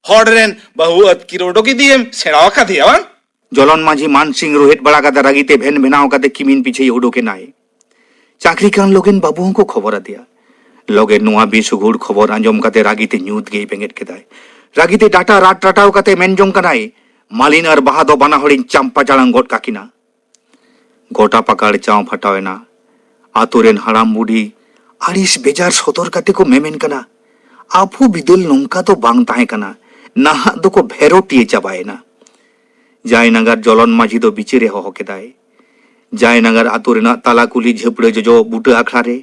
ᱦᱚᱲ ᱨᱮᱱ ᱵᱟᱹᱦᱩ ᱟᱹᱛᱠᱤᱨ ᱩᱰᱩᱠ ᱤᱫᱤᱭᱮᱢ ᱥᱮᱬᱟ ᱟᱠᱟᱫᱮᱭᱟ ᱵᱟᱝ?" ᱡᱚᱞᱚᱱ ᱢᱟᱹᱡᱷᱤ ᱢᱟᱱ ᱥᱤᱝ ᱨᱳᱦᱮᱫ ᱵᱟᱲᱟ ᱠᱟᱛᱮ ᱨᱟᱹᱜᱤ ᱛᱮ ᱵᱷᱮᱱ ᱵᱷᱮᱱᱟᱣ ᱠᱟᱛᱮ ᱠᱤᱢᱤᱱ ᱯᱤᱪᱷᱮᱭ ᱩᱰᱩᱠ ᱮᱱᱟᱭ᱾ ᱪᱟᱹᱠᱨᱤ ᱠᱟᱱ ᱞᱚᱜᱮᱱ ᱵᱟᱹᱵᱩ ᱦᱚᱸᱠᱚ ᱠᱷᱚᱵᱚᱨ ᱟᱫᱮᱭᱟ᱾ ᱞᱚᱜᱮᱱ ᱱᱚᱣᱟ ᱵᱮᱥᱩᱜᱩᱲ ᱠᱷᱚᱵᱚᱨ ᱟᱸᱡᱚᱢ ᱠᱟᱛᱮ ᱨᱟᱹᱜᱤ ᱛᱮ ᱧᱩᱛ ᱜᱮᱭ ᱵᱮᱸᱜᱮᱫ ᱠᱮᱫᱟᱭ᱾ ᱨᱟᱹᱜᱤ ᱛᱮ ᱰᱟᱴᱟ ᱨᱟᱴ ᱨᱟᱴᱟᱣ ᱠᱟᱛᱮ ᱢᱮᱱ ᱡᱚᱝ ᱠᱟᱱᱟᱭ, "ᱢᱟᱞᱤᱱ ᱟᱨ ᱵᱟᱦᱟ ᱫᱚ ᱵᱟᱱᱟ ᱦᱚᱲᱤᱧ ᱪᱟᱢᱯᱟ ᱪᱟᱲᱟᱝ ᱜᱚᱫ ᱠᱟᱠᱤᱱᱟ᱾" ᱜᱚᱴᱟ ᱯᱟᱠᱟᱲ ᱪᱟᱣ ᱯᱷᱟᱴᱟᱣ ᱮᱱᱟ᱾ ᱟᱛᱳ ᱨᱮᱱ ᱦᱟᱲᱟᱢ ᱵᱩᱰᱷᱤ ᱟᱹᱲᱤᱥ ᱵᱮᱡᱟᱨ ᱥᱚᱫᱚᱨ ᱠᱟᱛᱮ ᱠᱚ ᱢᱮᱢᱮᱱ ᱠᱟᱱᱟ, "ᱟᱵᱚ ᱵᱤᱫᱟᱹᱞ ᱱᱚᱝᱠᱟ ᱫᱚ ᱵᱟᱝ ᱛᱟᱦᱮᱸ ᱠᱟᱱᱟ, ᱱᱟᱦᱟᱜ ᱫᱚᱠᱚ ᱵᱷᱮᱨᱳᱴᱤᱭᱟᱹ ᱪᱟᱵᱟᱭᱮᱱᱟ᱾" ᱡᱟᱭᱱᱟᱜᱟᱨ ᱡᱚᱞᱚᱱ ᱢᱟᱹᱡᱷᱤ ᱫᱚ ᱵᱤᱪᱟᱹᱨᱮ ᱦᱚᱦᱚ ᱠᱮᱫᱟᱭ᱾ ᱡᱟᱭᱱᱟᱜᱟᱨ ᱟᱛᱳ ᱨᱮᱱᱟᱜ ᱛᱟᱞᱟ ᱠᱩᱞᱦᱤ ᱡᱷᱟᱹᱯᱲᱟᱹ ᱡᱚᱡᱚ ᱵᱩᱴᱟᱹ ᱟᱠᱷᱲᱟ ᱨᱮ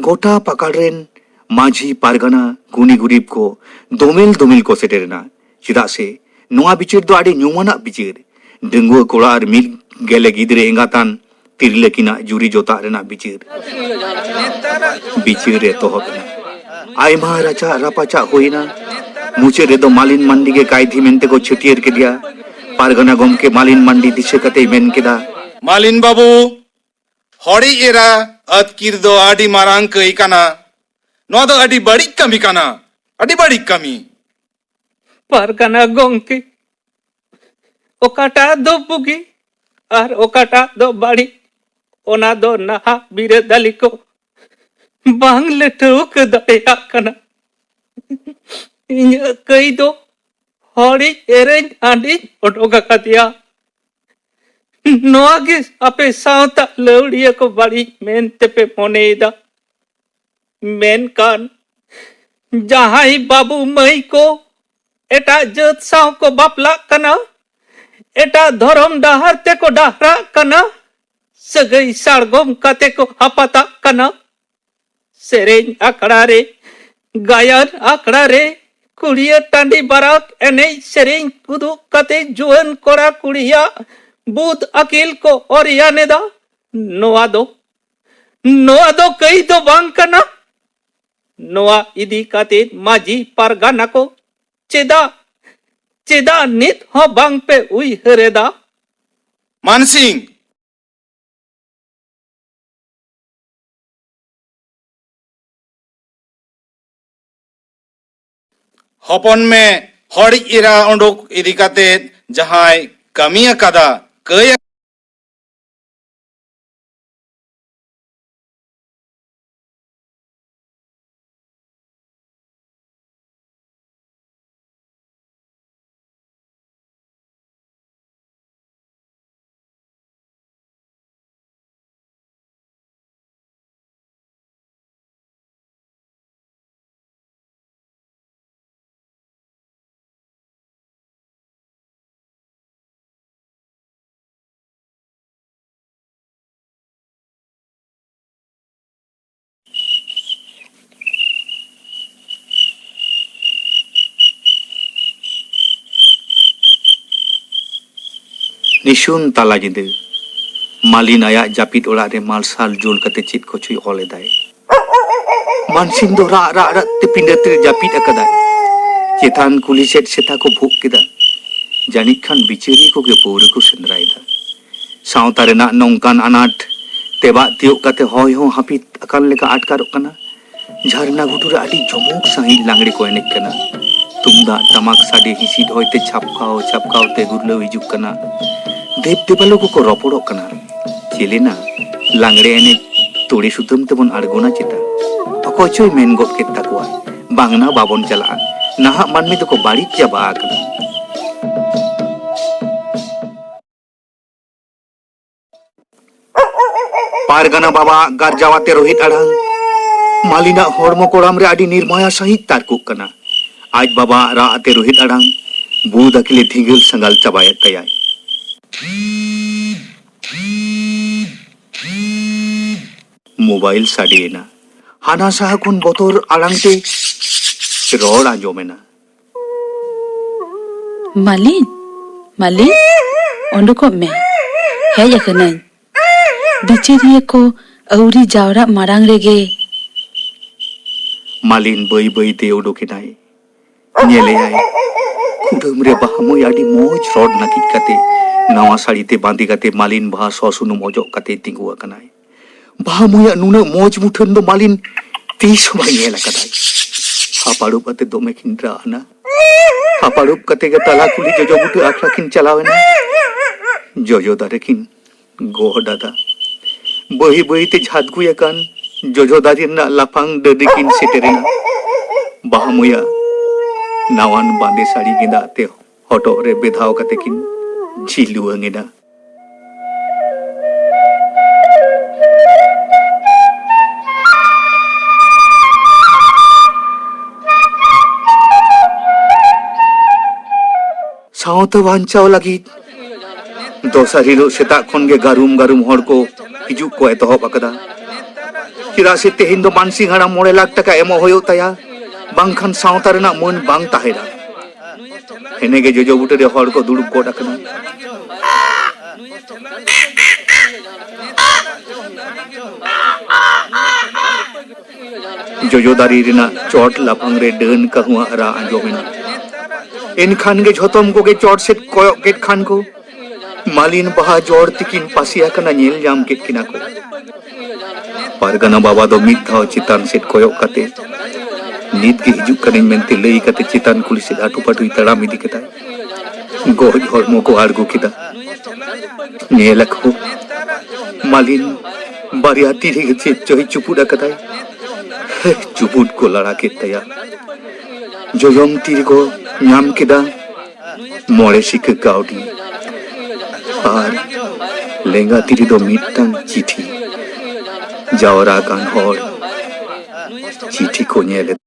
ᱜᱚᱴᱟ ᱯᱟᱠᱟᱲ ᱨᱮᱱ ᱢᱟᱹᱡᱷᱤ, ᱯᱟᱨᱜᱟᱱᱟ, ᱜᱩᱱᱤ ᱜᱩᱨᱤᱵ ᱠᱚ ᱫᱚᱢᱮᱞ ᱫᱚᱢᱮᱞ ᱠᱚ ᱥᱮᱴᱮᱨ ᱮᱱᱟ᱾ ᱪᱮᱫᱟᱜ ᱥᱮ ᱱᱚᱣᱟ ᱵᱤᱪᱟᱹᱨ ᱫᱚ ᱟᱹᱰᱤ ᱧᱩᱢᱟᱱᱟᱜ ᱵᱤᱪᱟᱹᱨ᱾ ᱰᱟᱺᱜᱩᱣᱟᱹ ᱠᱚᱲᱟ ᱟᱨ ᱢᱤᱫ ᱜᱮᱞᱮ ᱜᱤᱫᱽᱨᱟᱹ ᱮᱸᱜᱟᱛᱟᱱ ᱛᱤᱨᱞᱟᱹ ᱠᱤᱱᱟᱜ ᱡᱩᱨᱤ ᱡᱚᱛᱟᱜ ᱨᱮᱱᱟᱜ ᱵᱤᱪᱟᱹᱨ᱾ ᱵᱤᱪᱟᱹᱨ ᱮᱛᱚᱦᱚᱵ ᱮᱱᱟ᱾ ᱟᱭᱢᱟ ᱨᱟᱪᱟᱜ ᱨᱟᱯᱟᱪᱟᱜ ᱦᱩᱭᱱᱟ᱾ ᱢᱩᱪᱟᱹᱫ ᱨᱮᱫᱚ ᱢᱟᱞᱤᱱ ᱢᱟᱱᱰᱤ ᱜᱮ ᱠᱟᱭᱫᱷᱤ ᱢᱮᱱᱛᱮ ᱠᱚ ᱪᱷᱟᱹᱴᱭᱟᱹᱨ ᱠᱮᱫᱮᱭᱟ᱾ ᱯᱟᱨᱜᱟᱱᱟ ᱜᱚᱢᱠᱮ ᱢᱟᱞᱤᱱ ᱢᱟᱱᱰᱤ ᱫᱤᱥᱟᱹ ᱠᱟᱛᱮᱭ ᱢᱮᱱ ᱠᱮᱫᱟ, "ᱢᱟᱞᱤᱱ ᱵᱟᱹᱵᱩ, ᱦᱚᱲᱤᱡ ᱮᱨᱟ ᱟᱹᱛᱠᱤᱨ ᱫᱚ ᱟᱹᱰᱤ ᱢᱟᱨᱟᱝ ᱠᱟᱹᱭ ᱠᱟᱱᱟ᱾ ᱱᱚᱣᱟ ᱫᱚ ᱟᱹᱰᱤ ᱵᱟᱹᱲᱤᱡ ᱠᱟᱹᱢᱤ ᱠᱟᱱᱟ, ᱟᱹᱰᱤ ᱵᱟᱹᱲᱤᱡ ᱠᱟᱹᱢᱤ᱾ ᱯᱟᱨᱜᱟᱱᱟ ᱜᱚᱢᱠᱮ, ᱚᱠᱟᱴᱟᱜ ᱫᱚ ᱵᱩᱜᱤ ᱟᱨ ᱚᱠᱟᱴᱟᱜ ᱫᱚ ᱵᱟᱹᱲᱤᱡ, ᱚᱱᱟ ᱫᱚ ᱱᱟᱦᱟᱜ ᱵᱤᱨᱟᱹᱫᱟᱹᱞᱤ ᱠᱚ ᱵᱟᱝ ᱞᱮ ᱴᱷᱟᱹᱣᱠᱟᱹ ᱫᱟᱲᱮᱭᱟᱜ ᱠᱟᱱᱟ᱾ ᱤᱧᱟᱹᱜ ᱠᱟᱹᱭ ᱫᱚ ᱦᱚᱲᱤᱡ ᱮᱨᱟᱧ ᱦᱟᱺᱰᱤᱧ ᱚᱰᱚᱠ ᱟᱠᱟᱫᱮᱭᱟ᱾ ᱱᱚᱣᱟ ᱜᱮ ᱟᱯᱮ ᱥᱟᱶᱛᱟ ᱞᱟᱹᱣᱲᱤᱭᱟᱹ ᱠᱚ ᱵᱟᱹᱲᱤᱡ ᱢᱮᱱ ᱛᱮᱯᱮ ᱢᱚᱱᱮᱭᱮᱫᱟ᱾ ᱢᱮᱱᱠᱷᱟᱱ ᱡᱟᱦᱟᱸᱭ ᱵᱟᱹᱵᱩ ᱢᱟᱹᱭ ᱠᱚ ᱮᱴᱟᱜ ᱡᱟᱹᱛ ᱥᱟᱶ ᱠᱚ ᱵᱟᱯᱞᱟᱜ ᱠᱟᱱᱟ, ᱮᱴᱟᱜ ᱫᱷᱚᱨᱚᱢ ᱰᱟᱦᱟᱨ ᱛᱮᱠᱚ ᱰᱟᱦᱨᱟᱜ ᱠᱟᱱᱟ, ᱥᱟᱹᱜᱟᱹᱭ ᱥᱟᱲᱜᱚᱢ ᱠᱟᱛᱮ ᱠᱚ ᱦᱟᱯᱟᱛᱟᱜ ᱠᱟᱱᱟ, ᱥᱮᱨᱮᱧ ᱟᱠᱷᱲᱟ ᱨᱮ, ᱜᱟᱭᱟᱱ ᱟᱠᱷᱲᱟ ᱨᱮ, ᱠᱩᱲᱤᱭᱟᱹ ᱴᱟᱺᱰᱤ ᱵᱟᱨᱟᱠ ᱮᱱᱮᱡ ᱥᱮᱨᱮᱧ ᱩᱫᱩᱜ ᱠᱟᱛᱮ ᱡᱩᱣᱟᱹᱱ ᱠᱚᱲᱟ ᱠᱩᱲᱤᱭᱟᱜ ᱵᱩᱫ ᱟᱹᱠᱤᱞ ᱠᱚ ᱚᱨᱭᱟᱱ ᱮᱫᱟ᱾ ᱱᱚᱣᱟ ᱫᱚ, ᱱᱚᱣᱟ ᱫᱚ ᱠᱟᱹᱭ ᱫᱚ ᱵᱟᱝ ᱠᱟᱱᱟ᱾ ᱱᱚᱣᱟ ᱤᱫᱤ ᱠᱟᱛᱮ ᱢᱟᱹᱡᱷᱤ ᱯᱟᱨᱜᱟᱱᱟ ᱠᱚ ᱪᱮᱫᱟᱜ, ᱪᱮᱫᱟᱜ ᱱᱤᱛ ᱦᱚᱸ ᱵᱟᱝ ᱯᱮ ᱩᱭᱦᱟᱹᱨ ᱮᱫᱟ? ᱢᱟᱱᱥᱤᱝ, ᱦᱚᱯᱚᱱ ᱢᱮ, ᱦᱚᱲᱤᱡ ᱮᱨᱟ ᱩᱰᱩᱠ ᱤᱫᱤ ᱠᱟᱛᱮ ᱡᱟᱦᱟᱸᱭ ᱠᱟᱹᱢᱤ ᱟᱠᱟᱫᱟ, ᱠᱟᱹᱭ ᱱᱤᱥᱩᱱ ᱛᱟᱞᱟ ᱧᱤᱫᱟᱹ ᱢᱟᱞᱤᱱ ᱟᱭᱟᱜ ᱡᱟᱹᱯᱤᱫ ᱚᱲᱟᱜ ᱨᱮ ᱢᱟᱨᱥᱟᱞ ᱡᱩᱞ ᱠᱟᱛᱮ ᱪᱮᱫ ᱠᱚᱪᱚᱭ ᱚᱞ ᱮᱫᱟᱭ᱾ ᱢᱟᱱᱥᱤᱝ ᱫᱚ ᱨᱟᱜ ᱨᱟᱜ ᱨᱟᱜ ᱛᱮ ᱯᱤᱸᱰᱟᱹ ᱛᱮ ᱡᱟᱹᱯᱤᱫ ᱟᱠᱟᱫᱟᱭ᱾ ᱪᱮᱛᱟᱱ ᱠᱩᱞᱦᱤ ᱥᱮᱫ ᱥᱮᱛᱟ ᱠᱚ ᱵᱷᱩᱜ ᱠᱮᱫᱟ᱾ ᱡᱟᱹᱱᱤᱡ ᱠᱷᱟᱱ ᱵᱤᱪᱟᱹᱨᱤᱭᱟᱹ ᱠᱚᱜᱮ ᱯᱟᱹᱣᱨᱟᱹ ᱠᱚ ᱥᱮᱸᱫᱽᱨᱟᱭᱮᱫᱟ᱾ ᱥᱟᱶᱛᱟ ᱨᱮᱱᱟᱜ ᱱᱚᱝᱠᱟᱱ ᱟᱱᱟᱴ ᱛᱮᱵᱟᱜ ᱛᱤᱭᱳᱜ ᱠᱟᱛᱮ ᱦᱚᱭ ᱦᱚᱸ ᱦᱟᱹᱯᱤᱫ ᱟᱠᱟᱱ ᱞᱮᱠᱟ ᱟᱴᱠᱟᱨᱚᱜ ᱠᱟᱱᱟ᱾ ᱡᱷᱟᱨᱱᱟ ᱜᱷᱩᱴᱩ ᱨᱮ ᱟᱹᱰᱤ ᱡᱚᱢᱚᱠ ᱥᱟᱺᱦᱤᱡ ᱞᱟᱜᱽᱲᱮ ᱠᱚ ᱮᱱᱮᱡ ᱠᱟᱱᱟ᱾ ᱛᱩᱢᱫᱟᱜ ᱴᱟᱢᱟᱠ ᱥᱟᱰᱮ ᱦᱤᱸᱥᱤᱫ ᱦᱚᱭᱛᱮ ᱪᱷᱟᱯᱠᱟᱣ ᱪᱷᱟᱯᱠᱟᱣ ᱛᱮ ᱜᱩᱨᱞᱟᱹᱣ ᱦᱤᱡᱩᱜ ᱠᱟᱱᱟ᱾ ᱫᱮᱵ ᱫᱮᱵᱟᱞᱳ ᱠᱚᱠᱚ ᱨᱚᱯᱚᱲᱚᱜ ᱠᱟᱱᱟ᱾ ᱪᱮᱞᱮᱱᱟ, ᱞᱟᱜᱽᱲᱮ ᱮᱱᱮᱡ ᱛᱩᱲᱤ ᱥᱩᱛᱟᱹᱢ ᱛᱮᱵᱚᱱ ᱟᱬᱜᱚᱱᱟ ᱪᱮᱛᱟ? ᱚᱠᱚᱭ ᱪᱚᱭ ᱢᱮᱱ ᱜᱚᱫ ᱠᱮᱫ ᱛᱟᱠᱚᱣᱟ, ᱵᱟᱝᱱᱟ ᱵᱟᱵᱚᱱ ᱪᱟᱞᱟᱜᱼᱟ, ᱱᱟᱦᱟᱜ ᱢᱟᱹᱱᱢᱤ ᱫᱚᱠᱚ ᱵᱟᱹᱲᱤᱡ ᱪᱟᱵᱟ ᱟᱠᱟᱱᱟ᱾ ᱯᱟᱨᱜᱟᱱᱟ ᱵᱟᱵᱟᱣᱟᱜ ᱜᱟᱨᱡᱟᱣ ᱟᱛᱮ ᱨᱳᱦᱤᱛ ᱟᱲᱟᱝ ᱢᱟᱹᱞᱤᱱᱟᱜ ᱦᱚᱲᱢᱚ ᱠᱚᱲᱟᱢ ᱨᱮ ᱟᱹᱰᱤ ᱱᱤᱨᱢᱟᱭᱟ ᱥᱟᱹᱦᱤᱡ ᱛᱟᱨᱠᱚᱜ ᱠᱟᱱᱟ᱾ ᱟᱡ ᱵᱟᱵᱟᱣᱟᱜ ᱨᱟᱜ ᱟᱛᱮ ᱨᱳᱦᱤᱛ ᱟᱲᱟᱝ ᱵᱩᱫ ᱟᱹᱠᱤᱞᱮ ᱫᱷᱤᱸᱜᱟᱹᱞ ᱥᱟᱸᱜᱟᱞ ᱪᱟᱵᱟᱭᱮᱫ ᱛᱟᱭᱟᱭ᱾ ᱢᱳᱵᱟᱭᱤᱞ ᱥᱟᱰᱮᱭᱮᱱᱟ᱾ ᱦᱟᱱᱟ ᱥᱟᱦᱟ ᱠᱷᱚᱱ ᱵᱚᱛᱚᱨ ᱟᱲᱟᱝ ᱛᱮ ᱨᱚᱲ ᱟᱸᱡᱚᱢᱮᱱᱟ᱾ ᱢᱟᱹᱞᱤᱱ, ᱢᱟᱹᱞᱤᱱ, ᱚᱰᱚᱠᱚᱜ ᱢᱮ, ᱦᱮᱡ ᱟᱠᱟᱱᱟᱹᱧ᱾ ᱵᱤᱪᱟᱹᱨᱤᱭᱟᱹ ᱠᱚ ᱟᱹᱣᱨᱤ ᱡᱟᱣᱨᱟᱜ ᱢᱟᱲᱟᱝ ᱨᱮᱜᱮ᱾ ᱢᱟᱹᱞᱤᱱ ᱵᱟᱹᱭ ᱵᱟᱹᱭ ᱛᱮ ᱚᱰᱚᱠᱮᱱᱟᱭ᱾ ᱧᱮᱞᱮᱭᱟᱭ, ᱠᱩᱰᱟᱹᱢ ᱨᱮ ᱵᱟᱦᱟ ᱢᱟᱹᱭ ᱟᱹᱰᱤ ᱢᱚᱡᱽ ᱨᱚᱰ ᱱᱟᱹᱠᱤᱡ ᱠᱟᱛᱮ, ᱱᱟᱣᱟ ᱥᱟᱹᱲᱤ ᱛᱮ ᱵᱟᱸᱫᱮ ᱠᱟᱛᱮ ᱢᱟᱹᱞᱤᱱ ᱵᱟᱦᱟ ᱥᱚ ᱥᱩᱱᱩᱢ ᱚᱡᱚᱜ ᱠᱟᱛᱮ ᱛᱤᱸᱜᱩ ᱟᱠᱟᱱᱟᱭ᱾ ᱵᱟᱦᱟ ᱢᱟᱹᱭᱟᱜ ᱱᱩᱱᱟᱹᱜ ᱢᱚᱡᱽ ᱢᱩᱴᱷᱟᱹᱱ ᱫᱚ ᱢᱟᱹᱞᱤᱱ ᱛᱤᱥ ᱦᱚᱸ ᱵᱟᱭ ᱧᱮᱞ ᱟᱠᱟᱫᱟᱭ᱾ ᱦᱟᱯᱟᱲᱩᱵ ᱟᱛᱮ ᱫᱚᱢᱮ ᱠᱤᱱ ᱨᱟᱜ ᱟᱱᱟ᱾ ᱦᱟᱯᱟᱲᱩᱵ ᱠᱟᱛᱮ ᱜᱮ ᱛᱟᱞᱟ ᱠᱩᱞᱦᱤ ᱡᱚᱡᱚ ᱵᱩᱴᱟᱹ ᱟᱠᱷᱲᱟ ᱠᱤᱱ ᱪᱟᱞᱟᱣ ᱮᱱᱟ᱾ ᱡᱚᱡᱚ ᱫᱟᱨᱮ ᱠᱤᱱ ᱜᱚᱦᱚᱰ ᱟᱫᱟ᱾ ᱵᱟᱹᱭ ᱵᱟᱹᱭ ᱛᱮ ᱡᱷᱟᱫᱜᱩᱭ ᱟᱠᱟᱱ ᱡᱚᱡᱚ ᱫᱟᱨᱮ ᱨᱮᱱᱟᱜ ᱞᱟᱯᱷᱟᱝ ᱰᱟᱹᱨ ᱨᱮᱠᱤᱱ ᱥᱮᱴᱮᱨᱮᱱᱟ᱾ ᱵᱟᱦᱟ ᱢᱟᱹᱭᱟᱜ ᱱᱟᱣᱟᱱ ᱵᱟᱸᱫᱮ ᱥᱟᱹᱲᱤ ᱜᱮᱸᱫᱟᱜ ᱛᱮ ᱦᱚᱴᱚᱜ ᱨᱮ ᱵᱮᱫᱷᱟᱣ ᱠᱟᱛᱮ ᱠᱤᱱ ᱡᱷᱤᱞᱩᱣᱟᱹᱝ ᱮᱱᱟ᱾ ᱥᱟᱶᱛᱟ ᱵᱟᱧᱪᱟᱣ ᱞᱟᱹᱜᱤᱫ ᱫᱚᱥᱟᱨ ᱦᱤᱞᱳᱜ ᱥᱮᱛᱟᱜ ᱠᱷᱚᱱ ᱜᱮ ᱜᱟᱹᱨᱩᱢ ᱜᱟᱹᱨᱩᱢ ᱦᱚᱲ ᱠᱚ ᱦᱤᱡᱩᱜ ᱠᱚ ᱮᱛᱚᱦᱚᱵ ᱟᱠᱟᱫᱟ᱾ ᱪᱮᱫᱟᱜ ᱥᱮ ᱛᱮᱦᱮᱧ ᱫᱚ ᱢᱟᱱᱥᱤᱝ ᱦᱟᱲᱟᱢ ᱢᱚᱬᱮ ᱞᱟᱠᱷ ᱴᱟᱠᱟ ᱮᱢᱚᱜ ᱦᱩᱭᱩᱜ ᱛᱟᱭᱟ, ᱵᱟᱝᱠᱷᱟᱱ ᱥᱟᱶᱛᱟ ᱨᱮᱱᱟᱜ ᱢᱟᱹᱱ ᱵᱟᱝ ᱛᱟᱦᱮᱱᱟ᱾ ᱦᱮᱱᱮ ᱜᱮ ᱡᱚᱡᱚ ᱵᱩᱴᱟᱹ ᱨᱮ ᱦᱚᱲ ᱠᱚ ᱫᱩᱲᱩᱵ ᱜᱚᱫ ᱟᱠᱟᱱᱟ᱾ ᱡᱚᱡᱚ ᱫᱟᱨᱮ ᱨᱮᱱᱟᱜ ᱪᱚᱴ ᱞᱟᱯᱷᱟᱝ ᱨᱮ ᱰᱟᱹᱱ ᱠᱟᱹᱦᱩᱣᱟᱜ ᱨᱟᱜ ᱟᱸᱡᱚᱢ ᱮᱱᱟ᱾ ᱮᱱᱠᱷᱟᱱ ᱜᱮ ᱡᱷᱚᱛᱚᱢ ᱠᱚᱜᱮ ᱪᱚᱴ ᱥᱮᱫ ᱠᱚᱭᱚᱜ ᱠᱮᱫ ᱠᱷᱟᱱ ᱠᱚ ᱢᱟᱞᱤᱱ ᱵᱟᱦᱟ ᱡᱚᱲ ᱛᱤᱠᱤᱱ ᱯᱟᱹᱥᱤ ᱟᱠᱟᱱᱟ, ᱧᱮᱞ ᱧᱟᱢ ᱠᱮᱫ ᱠᱤᱱᱟ ᱠᱚ᱾ ᱯᱟᱨᱜᱟᱱᱟ ᱵᱟᱵᱟ ᱫᱚ ᱢᱤᱫ ᱫᱷᱟᱣ ᱪᱮᱛᱟᱱ ᱥᱮᱫ ᱠᱚᱭᱚᱜ ᱠᱟᱛᱮ, "ᱱᱤᱛ ᱜᱮ ᱦᱤᱡᱩᱜ ᱠᱟᱹᱱᱟᱹᱧ" ᱢᱮᱱᱛᱮ ᱞᱟᱹᱭ ᱠᱟᱛᱮ ᱪᱮᱛᱟᱱ ᱠᱩᱞᱦᱤ ᱥᱮᱫ ᱟᱹᱴᱩᱯᱟᱹᱴᱩᱭ ᱛᱟᱲᱟᱢ ᱤᱫᱤ ᱠᱮᱫᱟ᱾ ᱜᱚᱡ ᱦᱚᱲᱢᱚ ᱠᱚ ᱟᱬᱜᱚ ᱠᱮᱫᱟ᱾ ᱧᱮᱞ ᱟᱠᱚ, ᱢᱟᱞᱤᱱ ᱵᱟᱨᱭᱟ ᱛᱤ ᱨᱮᱜᱮ ᱪᱮᱫ ᱪᱚᱭ ᱪᱩᱯᱩᱫ ᱟᱠᱟᱫᱟᱭ᱾ ᱪᱩᱯᱩᱫ ᱠᱚ ᱞᱟᱲᱟ ᱠᱮᱫ ᱛᱟᱭᱟ᱾ ᱡᱚᱡᱚᱢ ᱛᱤ ᱨᱮᱠᱚ ᱧᱟᱢ ᱠᱮᱫᱟ ᱢᱚᱬᱮ ᱥᱤᱠᱟᱹ ᱠᱟᱹᱣᱰᱤ ᱟᱨ ᱞᱮᱸᱜᱟ ᱛᱤ ᱨᱮᱫᱚ ᱢᱤᱫᱴᱟᱝ ᱪᱤᱴᱷᱤ᱾ ᱡᱟᱣᱨᱟ ᱟᱠᱟᱱ ᱦᱚᱲ ᱪᱤᱴᱷᱤ ᱠᱚ ᱧᱮᱞ ᱮᱫᱟ᱾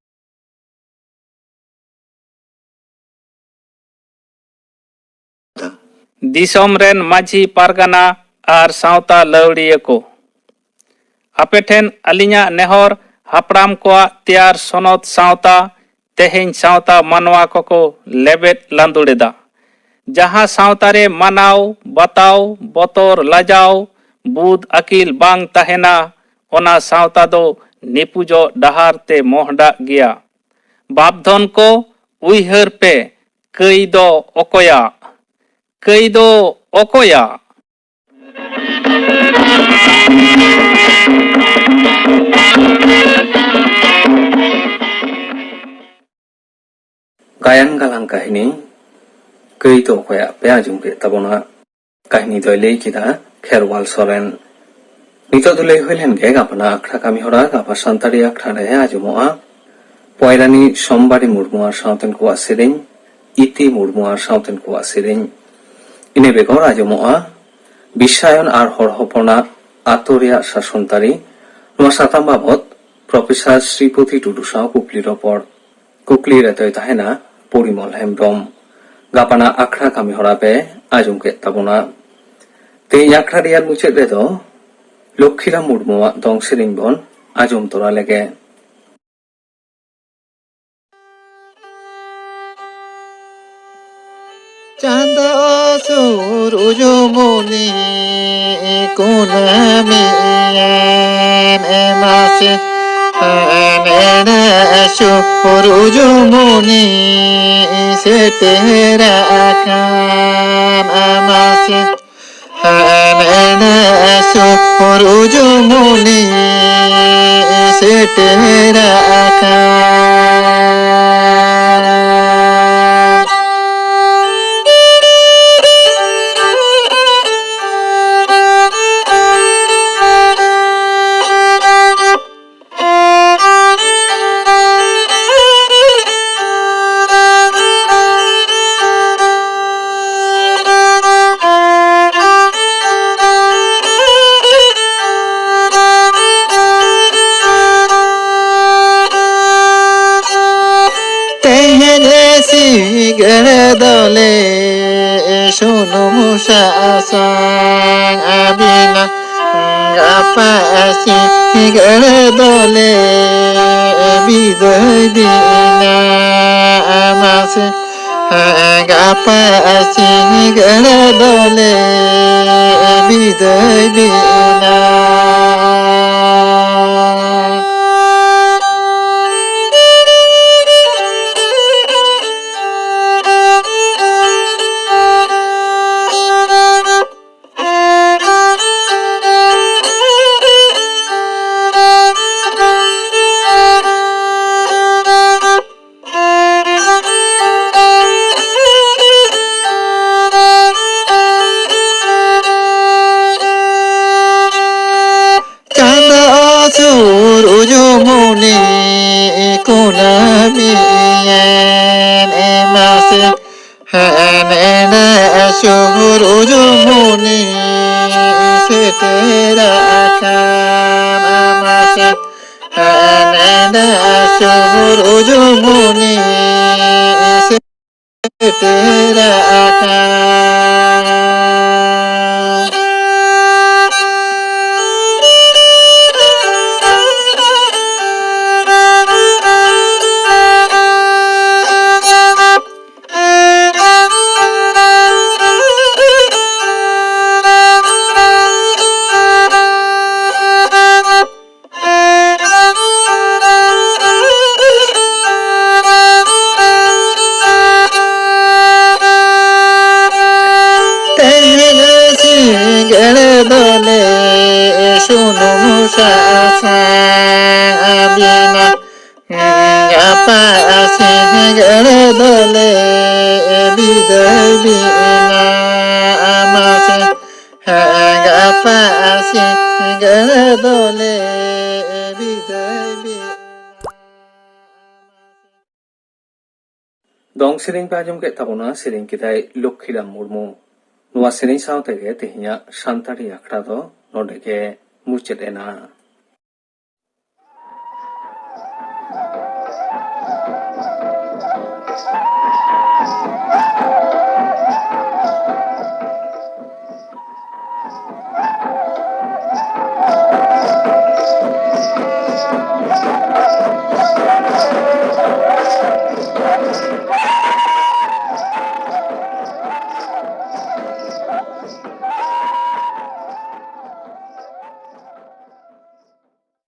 ᱫᱤᱥᱚᱢ ᱨᱮᱱ ᱢᱟᱹᱡᱷᱤ ᱯᱟᱨᱜᱟᱱᱟ ᱟᱨ ᱥᱟᱶᱛᱟ ᱞᱟᱹᱣᱲᱤᱭᱟᱹ ᱠᱚ, ᱟᱯᱮ ᱴᱷᱮᱱ ᱟᱹᱞᱤᱧᱟᱜ ᱱᱮᱦᱚᱨ, ᱦᱟᱯᱲᱟᱢ ᱠᱚᱣᱟᱜ ᱛᱮᱭᱟᱨ ᱥᱚᱱᱚᱛ ᱥᱟᱶᱛᱟ ᱛᱮᱦᱮᱧ ᱥᱟᱶᱛᱟ ᱢᱟᱱᱣᱟ ᱠᱚᱠᱚ ᱞᱮᱵᱮᱫ ᱞᱟᱸᱫᱩᱲ ᱮᱫᱟ᱾ ᱡᱟᱦᱟᱸ ᱥᱟᱶᱛᱟ ᱨᱮ ᱢᱟᱱᱟᱣ, ᱵᱟᱛᱟᱣ, ᱵᱚᱛᱚᱨ, ᱞᱟᱡᱟᱣ, ᱵᱩᱫ ᱟᱹᱠᱤᱞ ᱵᱟᱝ ᱛᱟᱦᱮᱱᱟ, ᱚᱱᱟ ᱥᱟᱶᱛᱟ ᱫᱚ ᱱᱤᱯᱩᱡᱚᱜ ᱰᱟᱦᱟᱨ ᱛᱮ ᱢᱚᱦᱰᱟᱜ ᱜᱮᱭᱟ᱾ ᱵᱟᱯᱫᱷᱚᱱ ᱠᱚ, ᱩᱭᱦᱟᱹᱨ ᱯᱮ, ᱠᱟᱹᱭ ᱫᱚ ᱚᱠᱚᱭᱟᱜ? ᱠᱟᱹᱭ ᱫᱚ ᱚᱠᱚᱭᱟᱜ? ᱜᱟᱭᱟᱱ ᱜᱟᱞᱟᱝ ᱠᱟᱹᱦᱱᱤ ᱠᱟᱹᱭ ᱫᱚ ᱚᱠᱚᱭᱟᱜ ᱯᱮ ᱟᱸᱡᱚᱢ ᱠᱮᱫ ᱛᱟᱵᱚᱱᱟ᱾ ᱠᱟᱹᱦᱱᱤ ᱫᱚᱭ ᱞᱟᱹᱭ ᱠᱮᱫᱟ ᱠᱷᱮᱨᱣᱟᱞ ᱥᱚᱨᱮᱱ᱾ ᱱᱤᱛᱚᱜ ᱫᱚ ᱞᱟᱹᱭ ᱦᱩᱭ ᱞᱮᱱ ᱜᱮ ᱜᱟᱯᱟᱱᱟᱜ ᱟᱠᱷᱲᱟ ᱠᱟᱹᱢᱤ ᱦᱚᱨᱟ ᱜᱟᱯᱟ ᱥᱟᱱᱛᱟᱲᱤ ᱟᱠᱷᱲᱟ ᱨᱮ ᱟᱸᱡᱚᱢᱚᱜᱼᱟ᱾ ᱯᱚᱭᱨᱟᱱᱤ ᱥᱳᱢᱵᱟᱨᱤ ᱢᱩᱨᱢᱩ ᱟᱨ ᱥᱟᱶᱛᱮᱱ ᱠᱚᱣᱟᱜ ᱥᱮᱨᱮᱧ, ᱤᱛᱤ ᱢᱩᱨᱢᱩ ᱟᱨ ᱥᱟᱶᱛᱮᱱ ᱠᱚᱣᱟᱜ ᱥᱮᱨᱮᱧ᱾ ᱤᱱᱟᱹ ᱵᱮᱜᱚᱨ ᱟᱸᱡᱚᱢᱚᱜᱼᱟ ᱵᱤᱥᱥᱟᱭᱚᱱ ᱟᱨ ᱦᱚᱲ ᱦᱚᱯᱚᱱᱟᱜ ᱟᱛᱳ ᱨᱮᱭᱟᱜ ᱥᱟᱥᱚᱱ ᱛᱟᱹᱨᱤ᱾ ᱱᱚᱣᱟ ᱥᱟᱛᱟᱢ ᱵᱟᱵᱚᱛ ᱯᱨᱚᱯᱷᱮᱥᱚᱨ ᱥᱨᱤᱯᱚᱛᱤ ᱴᱩᱰᱩ ᱥᱟᱶ ᱠᱩᱠᱞᱤ ᱨᱚᱯᱚᱲ᱾ ᱠᱩᱠᱞᱤ ᱨᱮᱫᱚᱭ ᱛᱟᱦᱮᱱᱟ ᱯᱚᱨᱤᱢᱚᱞ ᱦᱮᱢᱵᱨᱚᱢ᱾ ᱜᱟᱯᱟᱱᱟᱜ ᱟᱠᱷᱲᱟ ᱠᱟᱹᱢᱤ ᱦᱚᱨᱟ ᱯᱮ ᱟᱸᱡᱚᱢ ᱠᱮᱫ ᱛᱟᱵᱚᱱᱟ᱾ ᱛᱮᱦᱮᱧ ᱟᱠᱷᱲᱟ ᱨᱮᱭᱟᱜ ᱢᱩᱪᱟᱹᱫ ᱨᱮᱫᱚ ᱞᱚᱠᱠᱷᱤᱨᱟᱢ ᱢᱩᱨᱢᱩᱣᱟᱜ ᱫᱚᱝ ᱥᱮᱨᱮᱧ ᱵᱚᱱ ᱟᱸᱡᱚᱢ ᱛᱚᱨᱟ ᱞᱮᱜᱮ᱾ ᱪᱟᱸᱫᱚ ᱥᱩᱨᱩᱡᱽ ᱢᱩᱱᱤ ᱠᱩᱱᱟᱹᱢᱤ ᱮᱢ ᱮᱢᱟ ᱥᱮ ᱮᱱᱮᱡ ᱥᱩᱨᱩᱡᱽ ᱢᱩᱱᱤ ᱥᱮᱴᱮᱨ ᱟᱠᱟᱱ ᱢᱟᱥᱮ᱾ ᱦᱟᱱᱮ ᱥᱩᱨᱩᱡᱽ ᱢᱩᱱᱤ ᱥᱮᱴᱮᱨ ᱟᱠᱟᱱ᱾ ᱛᱮᱦᱮᱧ ᱥᱤᱸᱜᱟᱹᱲ ᱫᱚᱞᱮ ᱥᱩᱱᱩᱢ ᱥᱟᱥᱟᱝ ᱟᱹᱵᱤᱱᱟ᱾ ᱜᱟᱯᱟ ᱥᱤᱸᱜᱟᱹᱲ ᱫᱚᱞᱮ ᱵᱤᱫᱟᱹᱭ ᱵᱤᱱᱟ ᱢᱟᱥᱮ᱾ ᱜᱟᱯᱟ ᱥᱤᱸᱜᱟᱹᱲ ᱫᱚᱞᱮ ᱵᱤᱫᱟᱹᱭ ᱵᱤᱱᱟ᱾ ᱪᱟᱸᱫᱚ ᱥᱩᱨᱩᱡᱽ ᱢᱩᱱᱤ ᱠᱩᱱᱟᱹᱢᱤ ᱮᱱ ᱮᱢᱟ ᱥᱮ᱾ ᱦᱟᱱᱮ ᱥᱩᱨᱩᱡᱽ ᱢᱩᱱᱤ ᱥᱮᱴᱮᱨ ᱟᱠᱟᱱ ᱢᱟᱥᱮ᱾ ᱦᱟᱱᱮ ᱥᱩᱨᱩᱡᱽ ᱢᱩᱱᱤ ᱥᱮᱴᱮᱨ ᱟᱠᱟᱱ᱾ ᱥᱟᱥᱟᱝ ᱟᱹᱵᱤᱱᱟ᱾ ᱜᱟᱯᱟ ᱥᱤᱸᱜᱟᱹᱲ ᱫᱚᱞᱮ ᱵᱤᱫᱟᱹᱭ ᱵᱤᱱᱟ ᱢᱟᱥᱮ᱾ ᱜᱟᱯᱟ ᱥᱤᱸᱜᱟᱹᱲ ᱫᱚᱞᱮ ᱵᱤᱫᱟᱹᱭ ᱵᱤᱱᱟ᱾ ᱫᱚᱝ ᱥᱮᱨᱮᱧ ᱯᱮ ᱟᱸᱡᱚᱢ ᱠᱮᱫ ᱛᱟᱵᱚᱱᱟ, ᱥᱮᱨᱮᱧ ᱠᱮᱫᱟᱭ ᱞᱚᱠᱠᱷᱤᱨᱟᱢ ᱢᱩᱨᱢᱩ᱾ ᱱᱚᱣᱟ ᱥᱮᱨᱮᱧ ᱥᱟᱶ ᱛᱮᱜᱮ ᱛᱮᱦᱮᱧᱟᱜ ᱥᱟᱱᱛᱟᱲᱤ ᱟᱠᱷᱲᱟ ᱫᱚ ᱱᱚᱰᱮ ᱜᱮ ᱢᱩᱪᱟᱹᱫ ᱮᱱᱟ᱾